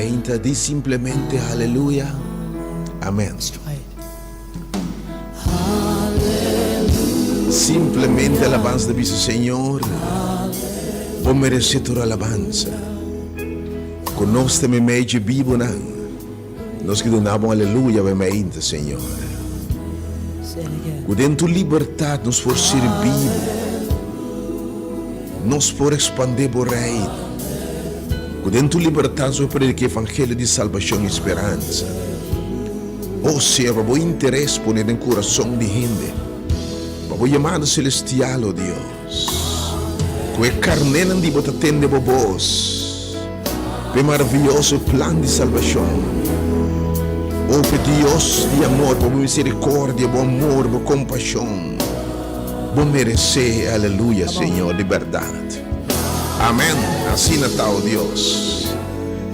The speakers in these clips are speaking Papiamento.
meinta di simplemente haleluya. Amen. Simplemente alabansa ta bisa Señor, bo merece tur alabansa. Cu nos ta meimei dje bibonan, nos ke duna bo un aleluya meimeinta, Señor. Cu den tu libertad nos por sirbi bo, nos por expande bo reino. Cu den tu libertad nos por predica evangelio di salbacion y speransa. O Señor, pa bo interes pone den kurason di hende, pa bo yamada selestial, o Dios, ku e karnénan di bo ta tende bo bos, pa e maravioso plan di salbashon. O pe Dios di amor, pa bo miserikordia, bo amor, bo kompashon, bo meresé e aleluya, Señor, di bèrdat. Amèn. Asina ta, o Dios.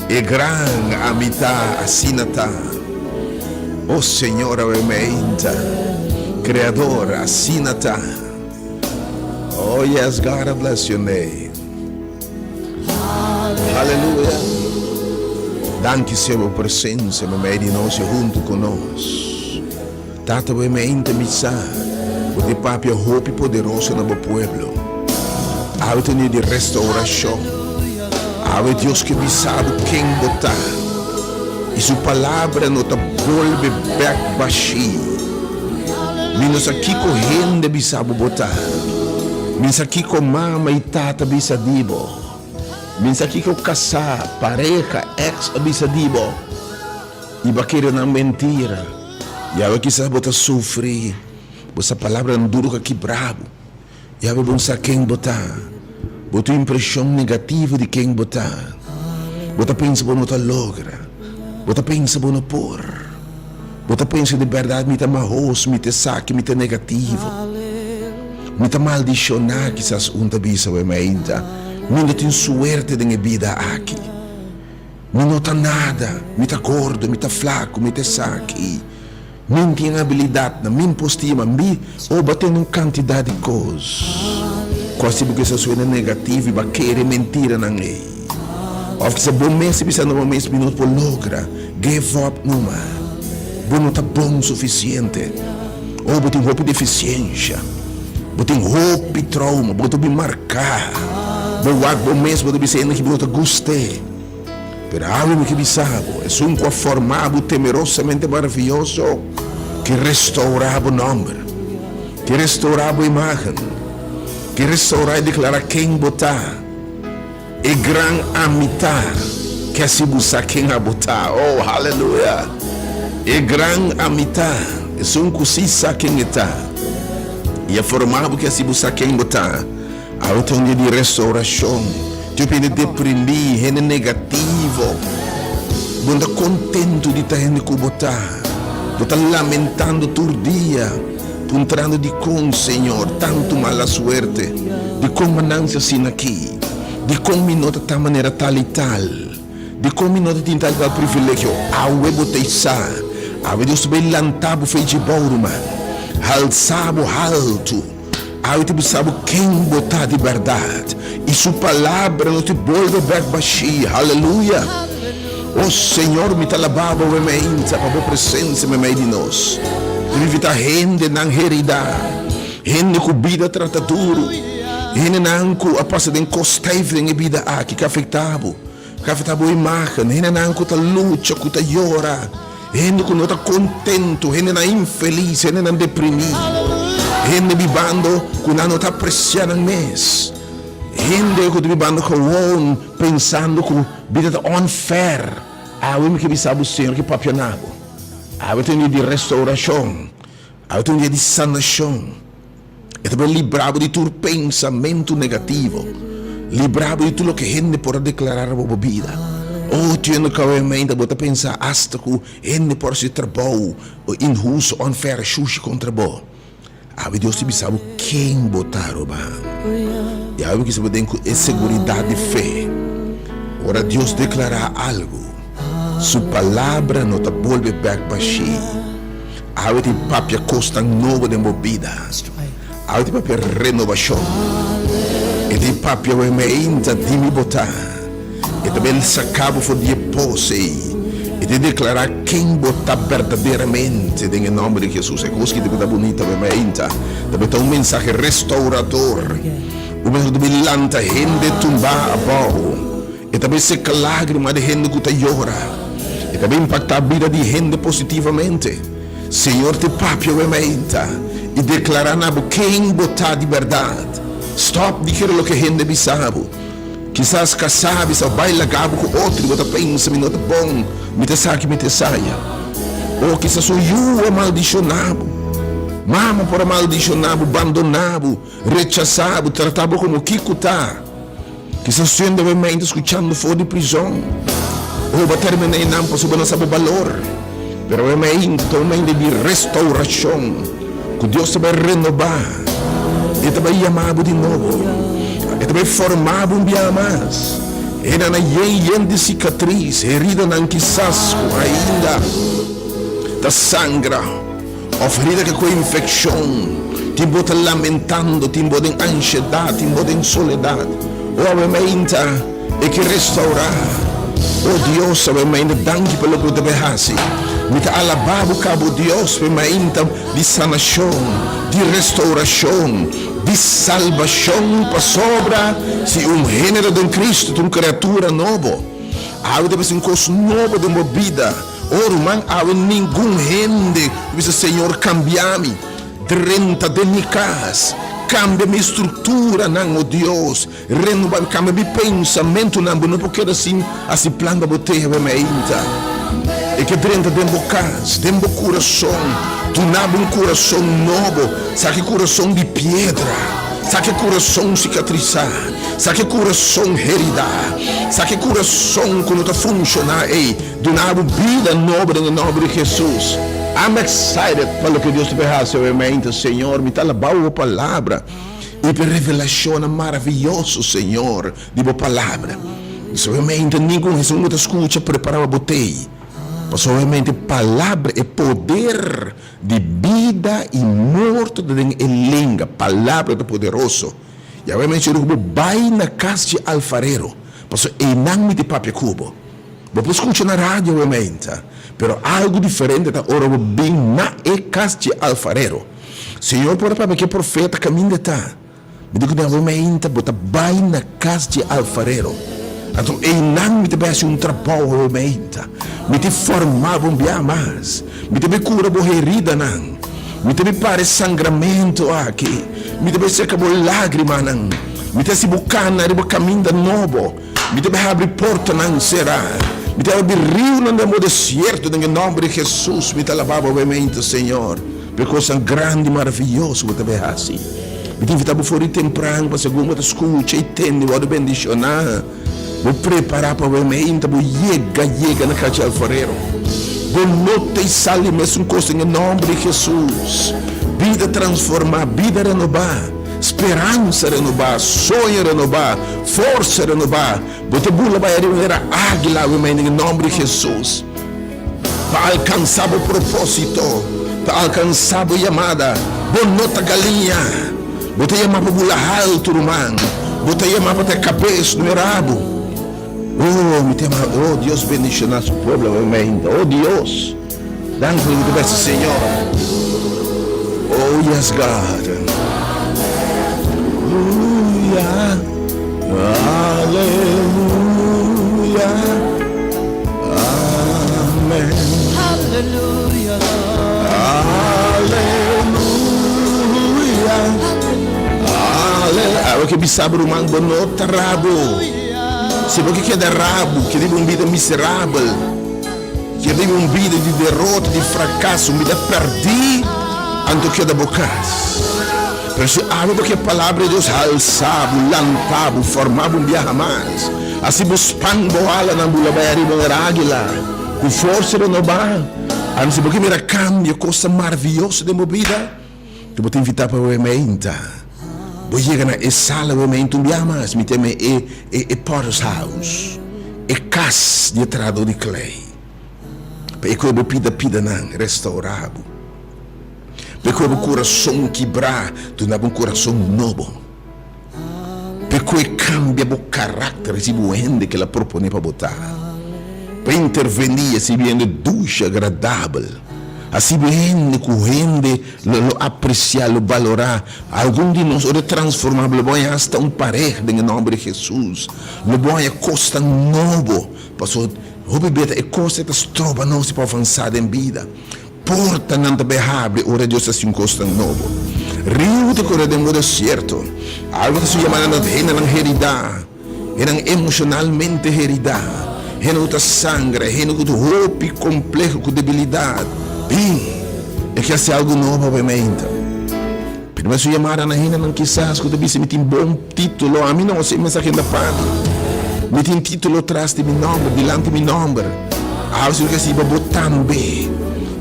E gran ami ta, asina ta. O Señor awe meinta, Creador, asina ta. Oh yes, God, I bless your name. Hallelujah. Danki Señor bo presencia meimei di nos y hunto cu nos. Tata awe meinta mi sa bo ta papia hopi poderoso na bo pueblo. Awe ta un dia di restauracion. Awe Dios ke bisa bo ken bo ta. Y su palabra no ta bolbe bek bashi. Mi no sa kico hende bisa bo bo ta. Mi sa kico mama y tata bisa di bo. Mi sa kico casa, pareha, ex a bisa di bo. I bo a kere nan mentira. Yawe kisas bo ta sufri. Bo sa palabranan duru ka kibra bo. Yawe bo no sa ken bo ta. Bo tin impreshon negativo di ken bo ta. Bo ta pensa bo no ta logra. Bo ta pensa bo no por. Bo ta pensa di bèrdat mi ta mahos, mi ta esaki, mi ta negativo. Mi ta maldishoná kisas un ta bisa bo e mainta. Mi no tin suerte den e bida aki. Mi no ta nada, mi ta gordo, mi ta flaco, mi ta esaki. Min tin abilidadnan, min por stima, mi oh bo tene un cantidad di cos cu haci bo kisa suena negativo y bo a kere mentiranan ey. Of kisa bo mes ta bisa na bo mes mi no por logra, give up numa. Bo no ta bon suficiente. Oh bo tin hopi deficiencia, bo tin hopi trauma, bo ta bin marca. Bo wak bo mes bo ta bisa hende ki bo no ta guste. Pero awe mi ke bisa bo, esun ku a forma bo temerosamente maravioso ke restourá bo nòmber, ke restourá bo imágen, ke restourá i deklará ken bo ta, e gran Ami Ta, ke hasi bo sa ken abo ta. Oh, haleluya! E gran Ami Ta, esun ku sí sa ken e ta, i a forma bo ke hasi bo sa ken bo ta. Awe ta un dia di restauracion. Tin hopi hende deprimí, hende negativo. Bo no ta contento di ta hende cu bo ta. Bo ta lamentando tur dia, puntrando dicon, Señor, tanto mala suerte? Dicon mi a nanci asina aki? Dicon mi no ta ta manera tal y tal? Dikon mi no ta tin tal tal privilegio? Awe bo ta isá. Awe Dios ta bai lanta bo fe dje bou, ruman. Halsa bo haltu. Awe ta bisa bo ken bo ta di bèrdat. I su palabra no ta bolbe bèk bashí. Haleluya! O Señor, mi ta laba bo meimeinta pa bo presensia meimei di nos. Ta invitá hendenan heridá, hende ku bida trata duru, hendenan ku a pasa den kos stijf den e bida aki ku a afektá bo. Kafe ta bo imagen, hendenan ku ta lucha, ku ta yora, hende ku no ta kontentu, hendenan infelis, hendenan deprimí, hende bibando ku nan no ta apresiá nan mes, hende ku ta bibando gewoon pensando ku bida ta unfair. Awe mi ke bisa bo, Señor ke papia na bo. Awe ta un dia di restaurashon, awe ta un dia di sanashon. E ta por libra bo di tur pensamentu negativo, libra bo di tur loke hende por a deklará riba bo bida. Oh, tiendo kawemeinta bo ta pensa asta ku hende por hasi trabou inhusto, unfair, shushi kontra bo. Awe Dios ta bisa bo ken bo ta, ruman. I awe bo kisa bo den ku e seguridat di fe. Ora Dios deklará algu, Su palabra no ta bolbe bèk bashí. Awe tin papia kosnan nobo den bo bida. Awe tin papia renobashon. E tin papia wemeinta di mi bo ta. E ta bin saka bo for di e pos ei. E ta deklará ken bo ta berdaderamente den e nòmber di Hesus. E kos ki ta bita bunita awe mainta ta bita un mensahe restaurador. Un mensahe ku ta bin lanta hende tumbá abou. E ta bin seka lágrima di hende ku ta yora. E ta bin impaktá bida di hende positivamente. Señor te papia awe mainta i deklará na bo ken bo ta di bèrdat. Stòp di kere loke hende bisa bo. Kisas kasá bisa bai laga bo ku otro i bo ta pensa, Mi no ta bon, mi ta esaki, mi ta esaya. O kisas un yu a maldishoná bo. Mama por a maldishoná bo, bandoná bo, rechasá bo, trata bo komo kiko ta. Kisas siendo awe mente skuchando for di prizon. O bo a terminá einan pasobra bo no sa bo balor. Pero awe mente ta un mente di restaurashon ku Dios ta bai renobá. E ta bai yama bo di nobo. E ta bai forma bo un biaha mas. Hendenan yen yen di sikatris, heridanan kisas ku ainda ta sangra òf herida ku infekshon. Tin bo ta lamentando, tin bo den anshedat, tin bo den soledat. O awe mente. E ke restaurá. O Dios, awe mainta danki pa loke bo ta bay hasi. Mi ta alabá bo ka bo Dios pa e mainta di sanashon, di restaurashon, di salbashon, pasobra si un hende ta den Cristo ta un kreatura nobo. Awe ta bay un kos nobo den bo bida. O ruman, awe ningun hende ku bisa Señor kambia mi, drenta den mi kas, kambia mi strukturanan, o Dios. Renoba mi, kambia mi pensamentunan, bo no por keda sin hasi plan pa bo teve mainta. E ke drenta den bo kas, den bo kurason, duna bo un kurason nobo, saka e kurason di piedra, saka e kurason sikatrisá, saka e kurason heridá, saka e kurason ku no ta funshoná ei, duna bo bida nobo den e nòmber di Hesus. I'm excited pa loke Dios ta bay hasi awe mainta. Señor, mi ta alabá bo palabra. I pa e revelashonnan maravioso, Señor, di Bo Palabra. Solamente ningun esun ku ta skucha prepará pa bo tei. Pasobra solamente Palabra, e poder di bida i morto ta den e lenga. Palabra ta poderoso. Yahweh menshoná ku bo bai na kas dje alfarero, pasobra einan mi ta papia ku bo. Bo por skucha na radio awe mainta, pero algu diferente ta ora bo bin na e kas dje alfarero. Señor por a papia ku e profeta kaminda ta. Mi di ku den awe mainta bo ta bai na kas dje alfarero. Anto einan mi ta bai hasi un trabou awe mainta. Mi ta forma bo un bia mas. Mi ta bai kura bo heridanan. Mi ta bai para e sangramentu aki. Mi ta bai seka bo lágrimanan. Mi ta hasi bo kana riba kaminda nobo. Mi ta bai habri portanan será. Mi ta habri riunan den bo desierto den e nòmber di Hesus. Mi ta alabá bo awe Señor, pa e kosnan grandi i maravioso bo ta bai hasi. Mi ta invitá bo for di tempran pa segun bo ta skucha i tende wòrdu bendishoná. Bo prepará pa awe meinta bo yega yega na Calle Alfarero. Bo no ta i sali mesun kos den e nòmber di Hesus. Bida transformá, bida renobá. Speransa renobá, soño renobá, forsa renobá. Bo ta bula bai ariba manera águila awe mainta den e nòmber di Hesus pa alkansá bo propósito, pa alkansá bo yamada. Bo no ta galiña. Bo ta yamá pa bula haltu, ruman. Bo ta yamá pa ta e kabes, no e rabu. Oh, mi ta yamá. Oh, Dios bendishoná su pueblo awe mainta. Oh, Dios. Danki mi ta besi Señor. Oh yes God. Aleluya. Aleluya. Amen. Hallelujah. Aleluya. Aleluya. Awe ke bisa bo ruman bo no ta rabo. Si bo ke keda rabo, ke riba un bida miserabel. Ke biba un bida di derota, di frakaso, un bida pèrdí, anto keda bo kas. Pero si abo bo ke Palabra di Dios halsa bo, lanta bo, forma bo un biaha mas, hasi bo span bo alanan bula bai ariba un águila ku forsa renobá, anto si bo ke mira kambio, kosnan maravioso den bo bida, Ku bo ta invitá pa wei meinta. Bo yega na e sala wei meinta un bia mas, mi teme e e e Potter's House, e kas di e trahadó di klei, pa e koe bo pida pidanan restourá bo, pa e koe bo kurason kibrá duna bo un kurason nobo, pa e. Pe kambia bo karakter si bo hende ku el a proponé pa bo ta. Pa intervení hasi bo hende dushi, agradabel. Hasi bo hende ku hende lo lo apresiá, lo balorá. Algun di nos ora e transformá lo bo haña asta un pareha den e nòmber di Hesus. Lo bo haña kosnan nobo. Pasobra hopi bes e kos ei ta stroba nos di por avansá den bida. Portanan ta bai habri ora Dios ta hasi un kosnan nobo. Riu ta kore den bo desierto. Algu ta su yama nan hendenan heridá, hendenan emoshonalmente heridá, hende ku ta sangra, hende ku ta hopi kompleho ku debilidat. Bin, e ke hasi algu nobo pa e meinta. Pero mi a su yamada na hendenan kisas ku ta bisa mi tin bon titulo, ami no, si e mensahe ta pa mi. Mi tin titulo tras di mi nomber, dilanti mi nomber. Awe si lo ke hiba bo tambe.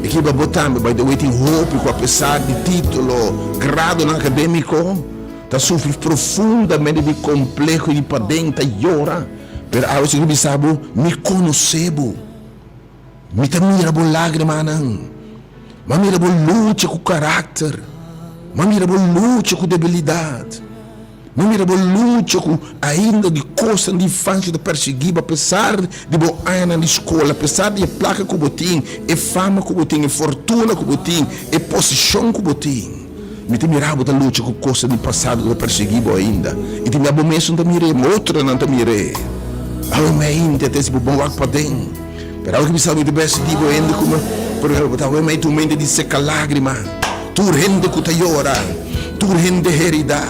E ke hiba bo tambe. By the way, tin hopi ku apesar di titulo, gradonan akademiko, ta sufri profundamente di kompleho i di paden, ta yora. Pero awe si lo ke bisa bo, mi konosé bo. Mi ta mira bo lágrimanan. Mi a mira bo lucha ku karakter. Mi a mira bo lucha ku debilidat. Mi a mira bo lucha ku ainda di kosnan di infansia ta persiguí bo apesar di bo añanan di skol, apesar di e plaka ku bo tin, e fama ku bo tin, e fortuna ku bo tin, e posishon ku bo tin. Mi ta mira bo ta lucha ku kosnan di pasado ku ta persiguí bo ainda. I tin bia bo mesun ta mir'é, otronan ta mir'é. Awe mi ainda ta hasi bo bon wak paden. Pero awe ki mi sa mi ta bes di bo hende ku mi, por ehempel, bo ta awe mi tur mente di seka lágrima, tur hende ku ta yora, tur hende heridá,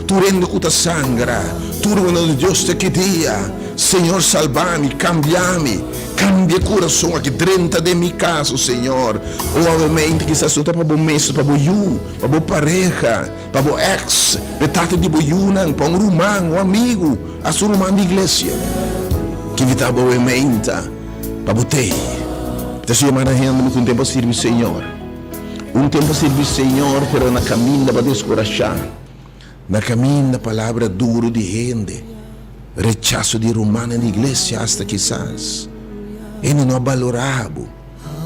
tur hende ku ta sangra, tur hende ku Dios ta ki dia, Señor salba mi, kambia mi, kambia e kurason aki, drenta den mi kas, o Señor. O awe mente kisas no ta pa bo mes, pa bo yu, pa bo pareha, pa bo ex, pa e tata di bo yunan, pa un ruman, un amigu, hasta un ruman di iglesia. Ki invitá bo e meinta pa bo tei. Ta su yamada hende mi ku un tempu a sirbi Señor. Un tempu a sirbi Señor, pero na kaminda bo a deskurashá. Na kaminda palabra duru di hende, rechaso di rumannan di iglesia hasta kisas. Hende no a balorá bo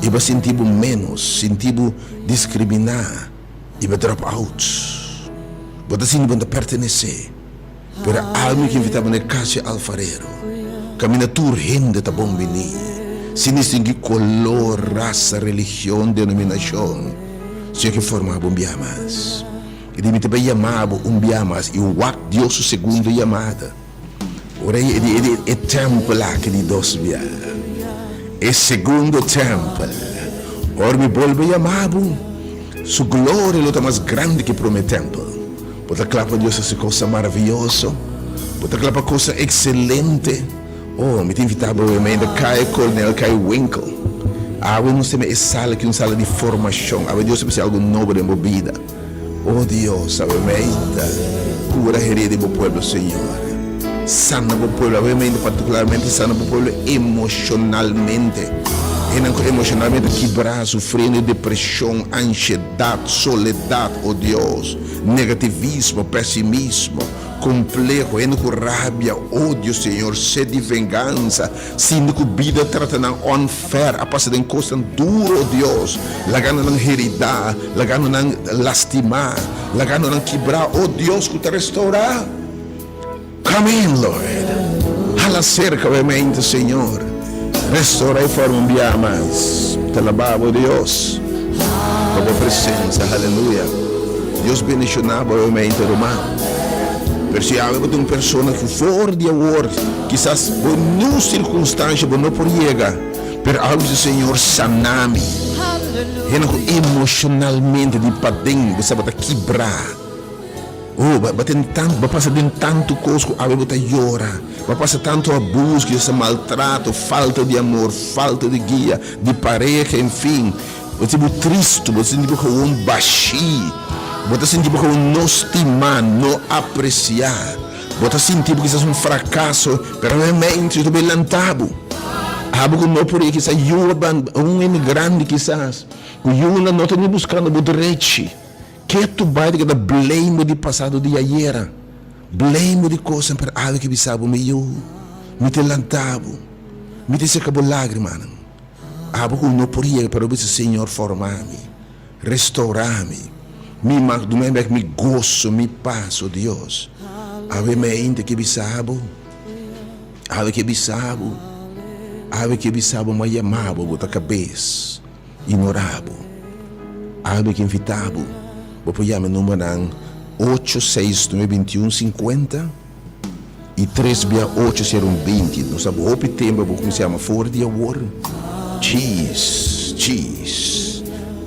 i bo a sinti bo ménos, sinti bo diskriminá. I bo drop out. Bo ta sinti bo no ta pertenesé. Pero almi ke invitá bo na e kas di alfarero, kaminda tur hende ta bon biní, sin distinguí kolor, rasa, religion, denominashon. Señor ke forma bo un bia mas. I di mi ta bai yama bo un bia mas i wak Dios su segundo yamada. Ora e di e di e tèmpel aki di dos bia. E segundo tèmpel. Ora mi bolbe yama bo, su gloria lo ta mas grandi ku e promé tèmpel. Bo ta kla pa Dios hasi kosnan maravioso? Bo ta kla pa kosnan ekselente? Oh, mi ta invitá bo obviamente Kaya Kolonel Kaya Winkel. Awe nos tene e sala aki un sala di formashon. Awe Dios ta bisa algu nobo den bo bida. Oh Dios, awe meinta cura herida di bo pueblo, Señor. Sana bo pueblo, awe meinta particularmente sana bo pueblo emocionalmente. Hennan cu emocionalmente kibrá, sufriendo di depresion, ansiedad, soledad, oh Dios, negativismo, pesimismo, compleho, hende cu rabia, odio, Señor, sed di venganza, Sinti ku bida trata nan unfair, a pasa den kosnan duro, oh Dios, lagando nan heridá, lagando nan lastimá, lagando nan kibrá, oh Dios ku ta restourá. Come in, Lord. Hala serka bo e mente, Señor. Restourá i forma un bia mas. Ta alabá bo, Dios, pa bo presensia. Haleluya. Dios bendishoná bo e mente, ruman. Pero si awe bo ta un persona ku for di awor kisas bo niun sirkunstansha bo no por yega, pero awe bo bisa, Señor, sana mi. Hende ku emoshonalmente di paden bo sa bo ta kibrá. Oh, bo a tene tantu, bo a pasa den tantu kos ku awe bo ta yora. Bo a pasa tantu abus, kisas maltrato, falta di amor, falta di guia, di pareha, enfin. Bo ta sinti bo tristu, bo ta sinti bo gewoon bashí, bo ta sinti bo gewoon no stimá, no apresiá. Bo ta sinti bo kisas un frakaso, pero realmente Dios ta bay lanta bo. Abo ku no por e kisas yu un hende grandi kisas, ku yunan no ta ni buskando bo drechi. Ke tu bay ta keda blame bo di pasado di ayera, blame bo di kosnan, pero awe ke bisa bo, mi yu, mi ta lanta bo, mi ta seka bo lágrimanan. Abo ku no por yega pero bisa Señor forma mi, restaura mi, mi mag duna bek mi goso, mi pas, o Dios. Awe mente ke bisa bo, awe ke bisa bo, awe ke bisa bo m'a yama bo, bo ta kabes ignora bo. Awe ke invita bo, bo por yama e numbernan ocho seis nuebe bintiun sinkuenta i tres bia ocho sero un binti. Nos ta hopi tempo bo kuminsá yama for di awor. Cheese, cheese.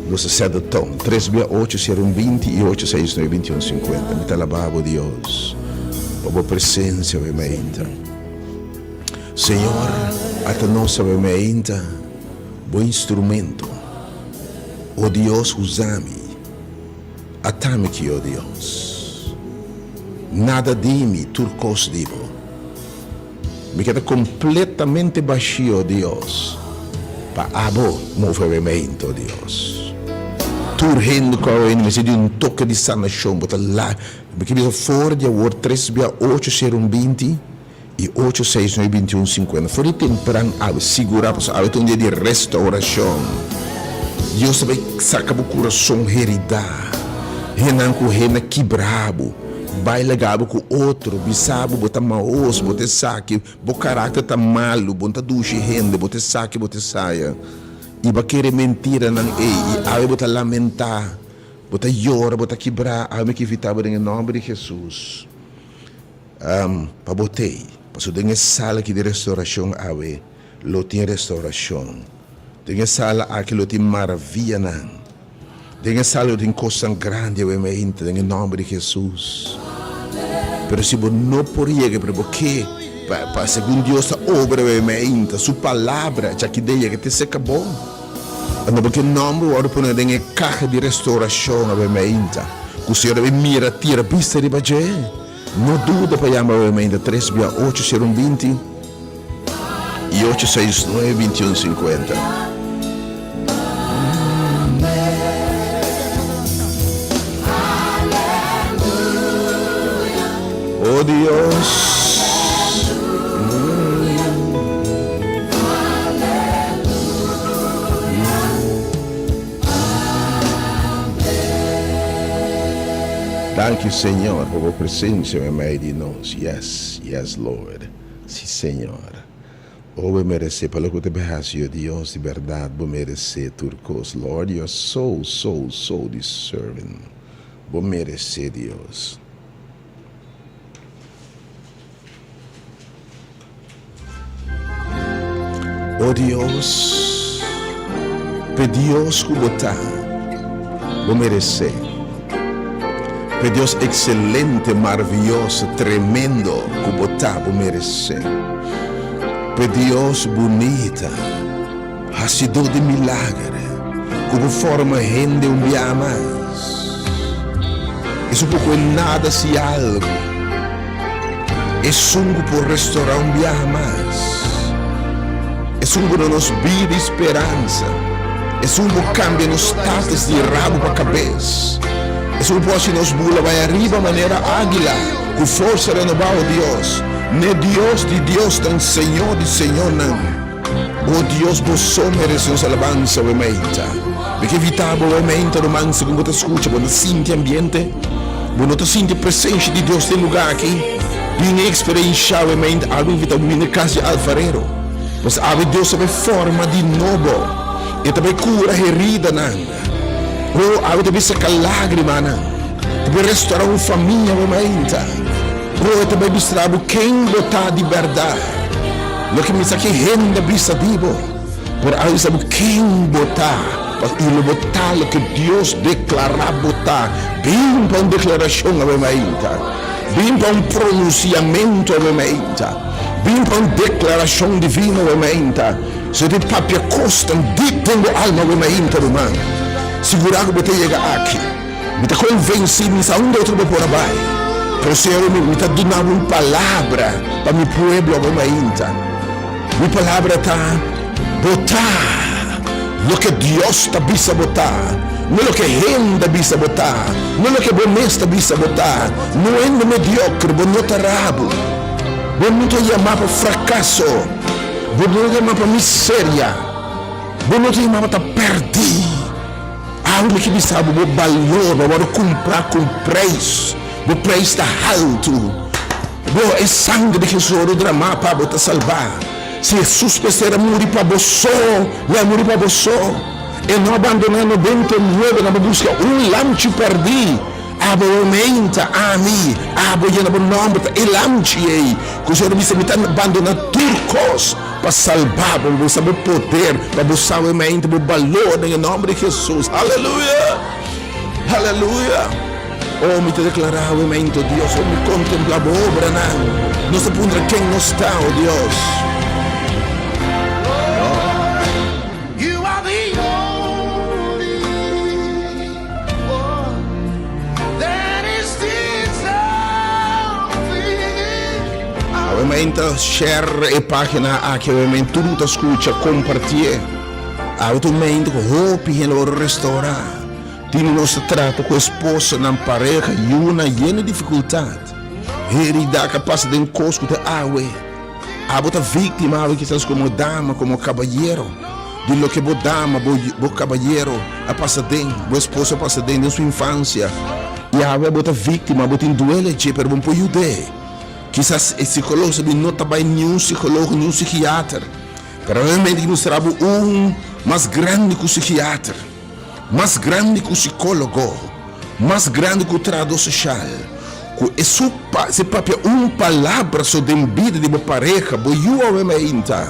Nos a set the tone. Tres bia ocho sero un 20 i ocho seis nuebe 21 50. Mi ta alabá bo, Dios, pa bo presencia awe mainta. Señor, ata nos awe mainta, bo instrumento. O Dios, usa mi. Ata mi ki, o Dios. Nada di mi, tur kos di bo. Mi keda kompletamente bashí, o Dios, pa abo movemento, o Dios. Tur hende ku a oí mester di un toke di sanashon. Bo ta la, mi ke bisa for di awor tres bia ocho sero un 20 i ocho seis nuebe 21 50. For di tempran awe, sigurá pasobra awe ta un dia di restaurashon. Dios ta bai saka bo kurason heridá, hendenan ku hende a kibrá bo. Bai laga bo ku otro, bisa bo bo ta maos, bo ta esaki, bo karakter ta malu, bo no ta dushi hende, bo ta esaki, bo ta esaya. I bo a kere mentiranan ei, i awe bo ta lamentá, bo ta yora, bo ta kibrá. Awe mi ke invitá bo den e nòmber di Hesus pa bo t'ei, pasobra den e sala aki di restaurashon awe lo tin restaurashon. Den e sala aki lo tin maravianan. Den e sala lo tin kosnan grandi awe meinta den e nòmber di Hesus. Pero si bo no por yega, pero bo ke pa pa segun Dios ta obra awe meinta, su palabra djaki den yega te serka bo. Anto bo ke nòmber wòrdu pone den e kaha di restourashon awe meinta, ku Señor a bin mira tira bista riba dje. No duda pa yama awe meinta tres bia ocho sero un 20 i ocho seis nuebe 21 50. Oh Dios. Danki Señor pa bo presencia meimei di nos. Yes, yes Lord. Si Señor. Oh bo merece pa loke bo ta bay haci yo Dios di berdad bo merece tur cos Lord you are so so so deserving bo merece Dios. O Dios, p'e Dios ku bo ta, bo meresé. P'e Dios ekselente, maravioso, tremendo ku bo ta, bo meresé. P'e Dios bunita, hasidó di milager, ku bo forma hende un bia mas. Esun por koe nada si algu. Esun ku por restorá un biaha mas. Esun ku duna nos bida i speransa. Esun ku kambia nos status di rabu pa kabes. Esun ku por hasi nos bula bai ariba manera águila ku forsa renobá, o Dios, n'e Dios di diosnan, Señor di señornan. O Dios, bo so merese nos alabansa, we meinta. Mi ke invitá bo, we meinta, ruman, segun bo ta skucha, bo no sinti ambiente? Bo no ta sinti presencia di Dios den lugar aki? Bin experiencia awe mente algo invita bo bin na cas di alfarero. Pues awe Dios ta bay forma di nobo. E ta bay cura heridanan. Oh, awe ta bay saca lagrimanan. Ta bay restaura un famia awe mainta. Oh, e ta bay bistra bo ken bo ta di berdad. Loke mi sa ki hende a bisa di bo. Pero awe sa bo ken bo ta. I lo bo ta loke Dios deklará bo ta. Bin pa un deklarashon awe mainta. Bin pa un pronunsiamentu awe mainta. Bin pa un deklarashon divino awe mainta. Si bo ta papia kosnan dip den bo alma awe mainta, ruman, sigurá ku bo ta yega aki. Mi ta konvensí, mi sa unda otro bo por a bai. Pero Señor, mi ta duna bo un palabra pa mi pueblo awe mainta. Mi palabra ta, Bo ta loke Dios ta bisa bo ta, no loke hende a bisa bo ta, no loke bo mes ta bisa bo ta. No hende mediocre, bo no ta rabu. Bo no ta yamá pa frakaso, bo no ta yamá pa miseria, bo no ta yamá pa ta pèrdí. Awe mi ke bisa bo, bo balor, bo a wòrdu kumprá ku un preis, bo preis ta haltu. Bo, e sanger di Jesus a wòrdu dramá pa bo ta salbá. Si Jesus mester a muri pa bo so, lo a muri pa bo so. E no a bandoná 99 nan pa buska un lamchi pèrdí. Abo aumenta, ami, abo yena bo nòmber ta e lamchi ei. Ku Señor a bisa, Mi ta bandoná tur kos pa salbá bo, pa bo sa bo poder, pa bo sa aumenta bo balor den e nòmber di Jesus. Aleluya! Aleluya! Oh, mi ta deklará aumenta, Dios, oh, mi kontemplá bo obranan. Nos ta puntra ken nos ta, oh Dios. You are the only one that is deserving. Awe share e página aki, awe tur ta skucha, kompartié. Awe ta un momento ku hopi hende lo restourá. Tin nos ta trata ku esposanan, pareha, yunan yen di difikultat. Herida ka pasa den kos ku ta awe. Abo ta víktima awe kisas komo dama, komo kabayero, di loke bo dama, bo bo kabayero a pasa den, bo esposo a pasa den den su infansia. I awe abo ta víktima, bo tin duele dje, pero bo no por yud'é. Kisas e sikólogo sa bin no ta bai niun sikólogo, niun sikiater, pero realmente ki mustra bo un mas grandi ku sikiater. Mas grandi ku sikólogo, mas grandi ku trahadó soshal, ku e su pa si papia un palabra so den bida di bo pareha, bo yu awe mainta,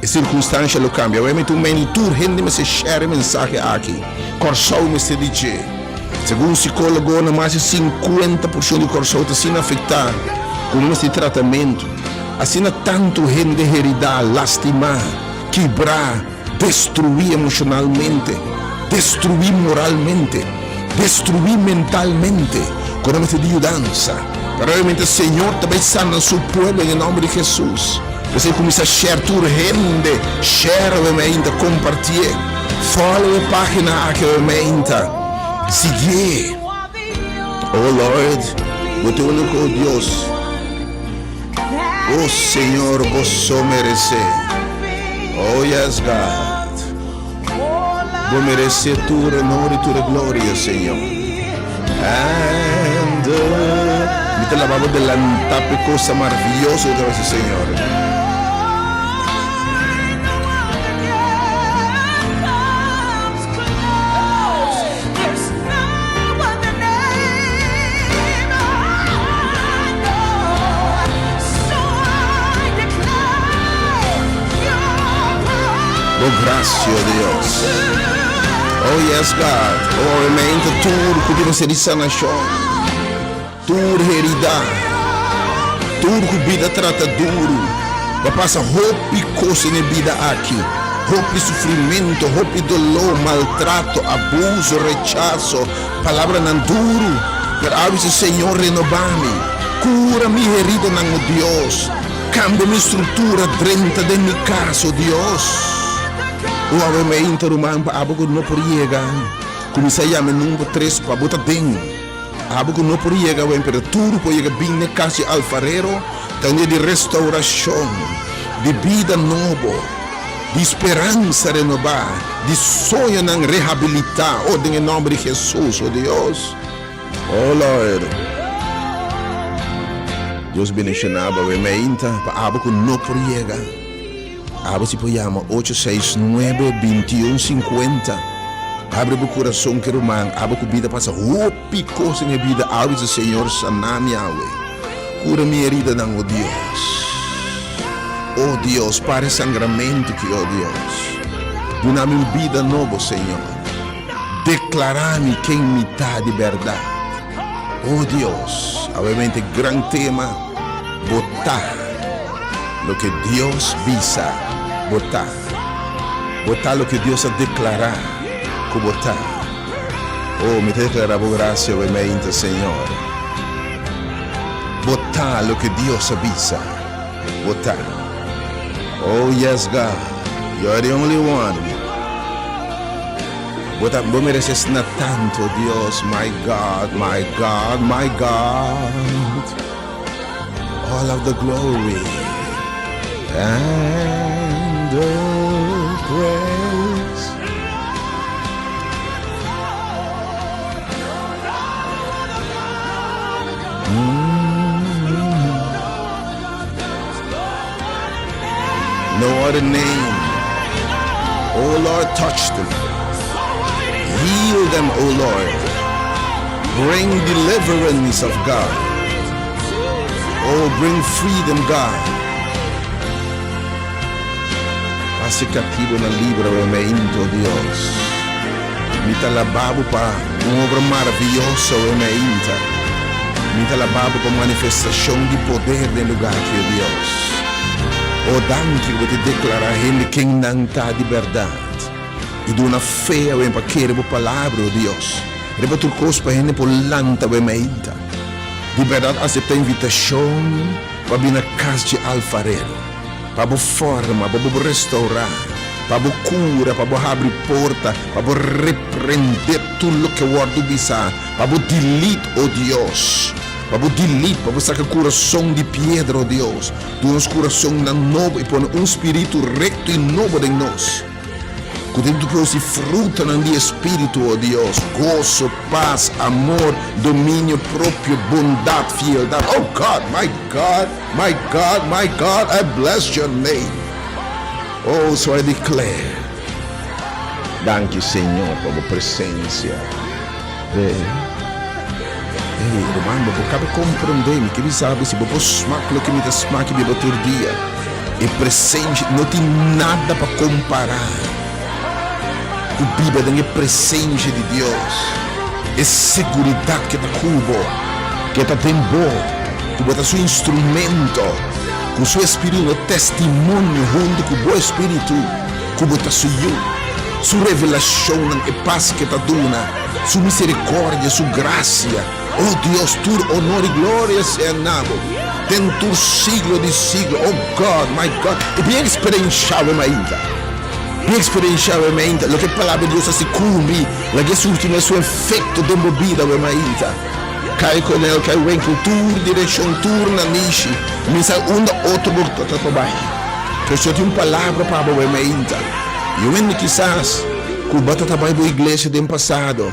e sirkunstansha lo kambia. Awe mester un meni tur hende mester share e mensahe aki. Kòrsou mester di dje. Segun sikólogonan mas di 50 porshon di Kòrsou ta asina afektá ku no mester di tratamentu. Asina tantu hende heridá, lastimá, kibrá. Destruí emoshonalmente, destruí moralmente, destruí mentalmente, ku nan mester di yudansa. Pero obviamente Señor ta bai sana su pueblo en e nomber di Jesus. P'esei kuminsá share tur hende, share obviamente, kompartié. Follow e página aki obviamente, siguié. Oh Lord, bo ta e úniko Dios. Oh Señor, bo so meresé. Oh yes God. Bo meresé tur honor i tur gloria, Señor. And mi ta laba bo delantá p'e cosa maravilloso ku ta hasi, Señor. Bo gracia, Dios. Oh yes, God. Oh, amen. Tur ku tin mester di sanashon. Tur herida. Tur ku bida trata duru. Bo a pasa hopi kos den e bida aki. Hopi sufrimentu, hopi doló, maltrato, abuso, rechaso, palabranan duru. Pero awe bisa, Señor, renobá mi. Kura mi heridanan, o Dios. Kambia mi struktura, drenta den mi kas, o Dios. O awe meinta, ruman, pa abo ku no por yega, kuminsá yama e number tres pa bo ta den. Abo ku no por yega awe, pero tur por yega bin n'e kas di alfarero, ta un dia di restaurashon, di bida nobo, di speransa renobá, di soñonan rehabilitá, oh, den e nòmber di Hesus, oh Dios. Oh Lord. Dios bendishoná bo awe meinta pa abo ku no por yega. Abo si por yama ocho seis nuebe bintiun sinkuenta. Abri bo kurason ke ruman, abo ku bida pasa hopi kos den e bida, abo bisa Señor sana mi awe, kura mi heridanan o Dios. O Dios para e sangramentu ki o Dios. Duna mi un bida nobo Señor. Deklara mi ken mi ta di bèrdat. O Dios, awe mente gran tema bo ta. Loke Dios bisa bo ta. Bo ta loke Dios a deklará ku bo ta. Oh, mi ta deklará bo grasia awe meinta, Señor. Bo ta loke Dios a bisa bo ta. Oh, yes, God, you are the only one. Bo ta, bo merese asina tantu, Dios, my God, my God, my God. All of the glory and the praise. Mm. other name. Oh Lord, touch them. Heal them, oh Lord. Bring deliverance of God. Oh, bring freedom, God. Hasi katibunan liber awe mainta, oh Dios. Mi ta alabá Bo pa un obra maravioso awe mainta. Mi ta alabá Bo pa manifestashon di poder den lugá aki, oh Dios. Oh, danki ku Bo ta deklará hende ken nan ta di bèrdat i duna fe awe pa kere Bo palabra, oh Dios. Riba tur kos pa hende por lanta awe mainta. Di bèrdat aseptá invitashon pa bini na kas dje alfarero, pa bo forma, pa bo restourá, pa bo kura, pa bo habri porta, pa bo reprendé tur loke wòrdu bisá, pa bo delete, o Dios, pa bo delete, pa bo saka kurason di piedra, o Dios, duna nos kurasonnan nobo i pone un spiritu rekto i nobo den nos. Ku tin tu produsi frutanan di e Spiritu, o Dios, goso, pas, amor, dominio propio, bondat, fieldat. Oh God, my God, my God, my God, I bless your name. Oh, so I declare. Danki, Señor, pa bo presensia. Hey, ruman, bo por kabe komprondé mi. Ke bisa bo si bo por smak loke mi ta smak i biba tur dia. E presensia, no tin nada pa kompará ku biba den e presensia di Dios. E seguridat ke ta ku bo, ke ta den bo, ku bo ta su instrumento, ku su Espiritu no testimonio huntu ku bo espiritu ku bo ta su yu. Su revelashonnan, e pas ke ta duna, su miserikòrdia, su grasia. O Dios, tur honor i gloria sea na bo den tur siglo di siglo. O God, my God, i bin eksperenshá bo mainta. Bin eksperenshá bo mainta loke e Palabra di Dios hasi ku mi. Laga e surti mesun efekto den bo bida bo mainta. Kai konel, kai wenkel, tur direkshon, tur nanishi. Mi sa unda otro bo ta ta bai. Pero si yo tin un palabra pa bo bo mainta. I wende kisas ku bo ta ta bai bo iglesia den pasado.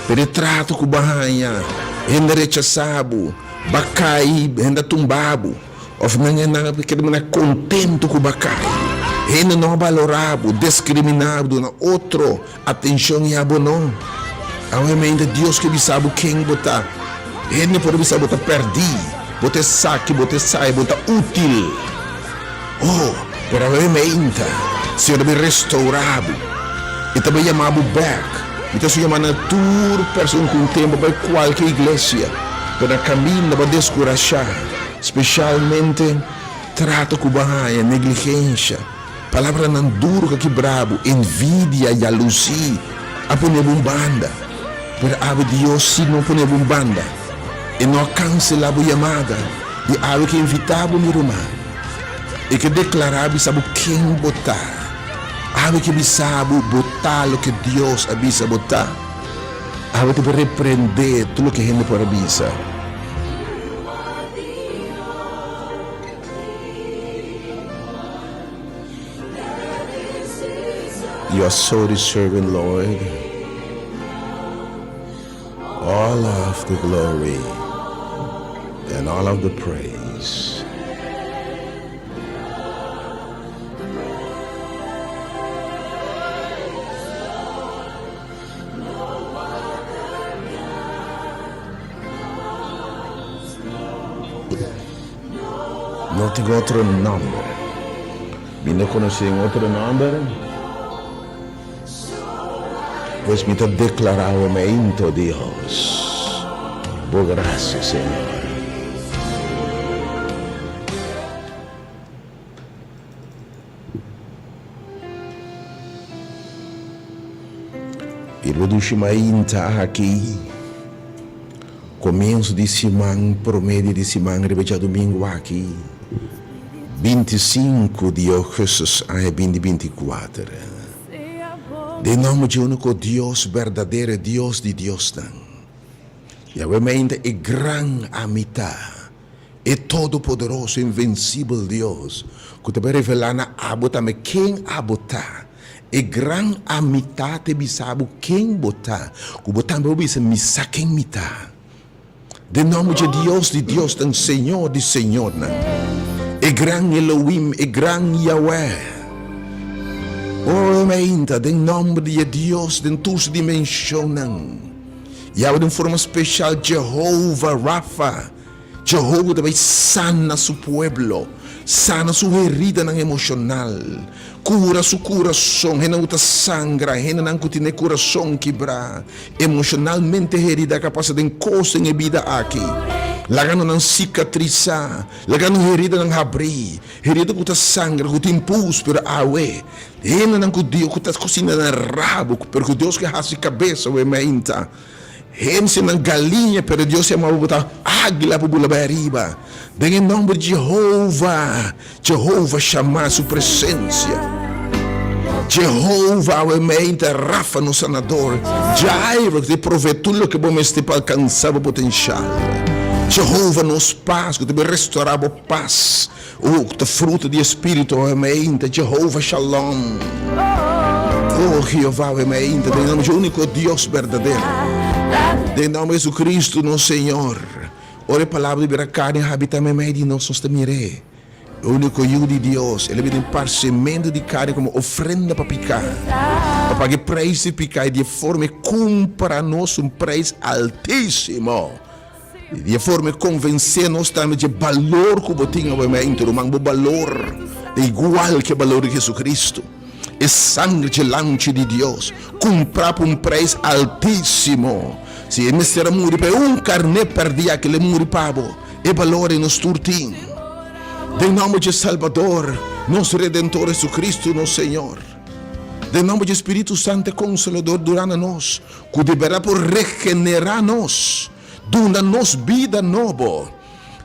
Pero e trato ku bo a haña, hende a rechasá bo, bo a kai, hende a tumba bo, òf nan a nan a keda manera kontentu ku bo a kai. Hende no a balorá bo, diskriminá bo, duna otro atenshon i abo no. Awe mainta Dios ke bisa bo ken bo ta. Hende por a bisa bo ta pèrdí, bo ta esaki, bo ta esai, bo ta útil. Oh, pero awe mainta Señor ta bin restourá bo. E ta bin yama bo bèk. Mi ta su yama na tur person ku un tempu bai kualke iglesia, pero na kaminda bo a deskurashá, speshalmente trato ku bo a haña, negligensha, palabranan duru ku a kibra bo, envidia, yalusí a pone bo un banda. Pero awe Dios si no pone bo un banda. E no a kanselá bo yamada i awe ke invitá bo, mi ruman. E ke deklará bisa bo ken bo ta. Awe ke bisa bo, bo ta loke Dios a bisa bo ta. Awe ta por reprendé tur loke hende por a bisa. You are so deserving, Lord. All of the glory and all of the praise. No tin otro nomber. Mi no conoce un otro nomber. Pues mi ta declara aumento, Dios. Bo gracia, Señor. I bo dushi mainta aki, komienso di siman, promé dia di siman riba djadumingu aki, 25 di ougùstùs aña 2024. Den nòmber dje úniko Dios berdadero, e Dios di diosnan, Yahweh mainta e gran Amitá. E Todopoderoso, invencibel Dios, cu ta bay revela na abo tambe ken abo ta. E gran Ami Ta ta bisa bo ken bo ta, cu bo tambe bo bisa, Mi sa ken mi ta. Den nomber dje Dios di diosnan, Señor di señornan, e gran Elohim, e gran Yahweh. O meinta, den nòmber di e Dios den tur su dimenshonnan, i awe den forma speshal Jehova Rafa, Jehova ta bai sana su pueblo, sana su heridanan emoshonal, kura su kurason, hendenan ku ta sangra, hendenan ku tin e kurason kibrá, emoshonalmente herida ku a pasa den kos den e bida aki. Laga nan sikatrisá, laga nan heridanan habrí, herida ku ta sangra, ku tin pus, pero awe hendenan ku Dios ku ta kusina nan rabo, pero ku Dios ke hasi kabes awe mainta. Hemse nan galiña, pero Dios yama bo ta águila pa bula bai ariba. Den e nòmber di Jehova, Jehova Shammah, su presensia. Jehova awe meinta, Rafa nos sanador, Jireh ku ta provee tur loke bo mester pa alkansá bo potenshal. Jehova nos pas ku ta bin restorá bo pas. Oh, ku ta fruta di e Spiritu awe meinta, Jehova Shalom. Oh, Jehová awe meinta, den nomber dje úniko Dios berdadero, den nomber di Jesucristo nos Señor. Ora e Palabra di bira karni a habitá meimei di nos, nos ta mir'é, e úniko Yu di Dios. El a bini den parsementu di karni komo ofrenda pa piká, pa paga e preis di piká i di e forma e kumpra nos un preis altísimo. Di e forma e konvensé nos tambe dje balor ku bo tin awe-mente, ruman. Bo balor ta igual ku e balor di Jesucristo. E sangre dje Lamchi di Dios, kumprá pa un preis altísimo. Si e mester a muri pa e un karné pèrdí aki, el e muri pa bo. E balor ei nos tur tin. Den nòmber dje Salbador, nos Redentor Jesucristo, nos Señor. Den nòmber dje Spiritu Santu, e Konsolador, dura na nos, ku di bèrdat por regenerá nos. Duna nos bida nobo.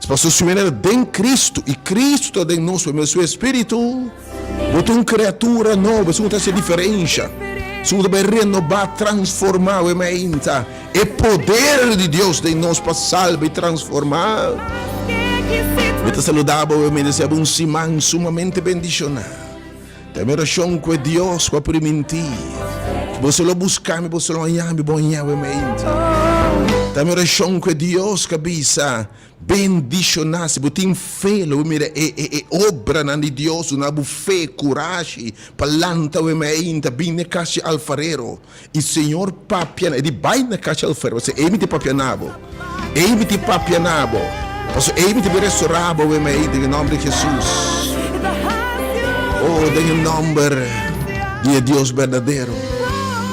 Pasobra si mene ta den Cristo i Cristo ta den nos pa medio di su Espíritu, bo ta un criatura nobo. Esun ku ta hasi e diferensha. Esun ku ta bai renobá, transformá awe mainta. E poder di Dios den nos pa salba i transformá. Mi ta saludá bo awe mainta, desea bo un siman sumamente bendishoná. Ta mi orashon ku e Dios ku a primintí ku boso lo buska mi, boso lo haña mi, bo haña mi mainta. Ta mi orashon ku e Dios ku a bisa, Bendishoná si bo tin fe, lo bo mira e e e obranan di Dios, duna bo fe, kurashi pa lanta we mainta, bin na e kas di alfarero. I Señor papia na e di, Bai na kas di alfarero, pasobra ei mi ta papia na bo, ei mi ta papia na bo, pasobra ei mi ta bin restorá bo we mainta den e nòmber di Hesus. Oh, den e nòmber di e Dios berdadero.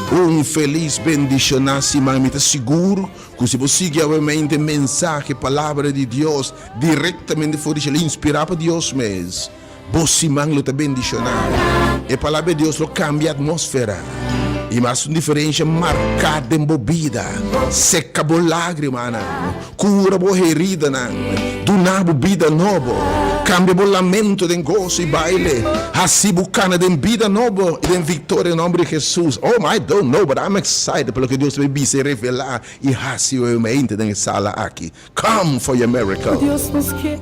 Un felis bendishoná siman. Mi ta sigur ku si bo sigui awe mainta e mensahe, palabra di Dios direktamente for di shelu, inspirá pa Dios mes, Bo siman lo ta bendishoná. E Palabra di Dios lo kambia atmósfera i mas un diferensha marká den bo bida. Seka bo lágrimanan, kura bo heridanan, duna bo bida nobo, kambia bo lamento den goso i baile, hasi bo kana den bida nobo i den viktoria den nòmber di Hesus. Oh, I don't know, but I'm excited pa loke Dios ta bay bisa i revelá i hasi hoy mainta den e sala aki. Come for your miracle,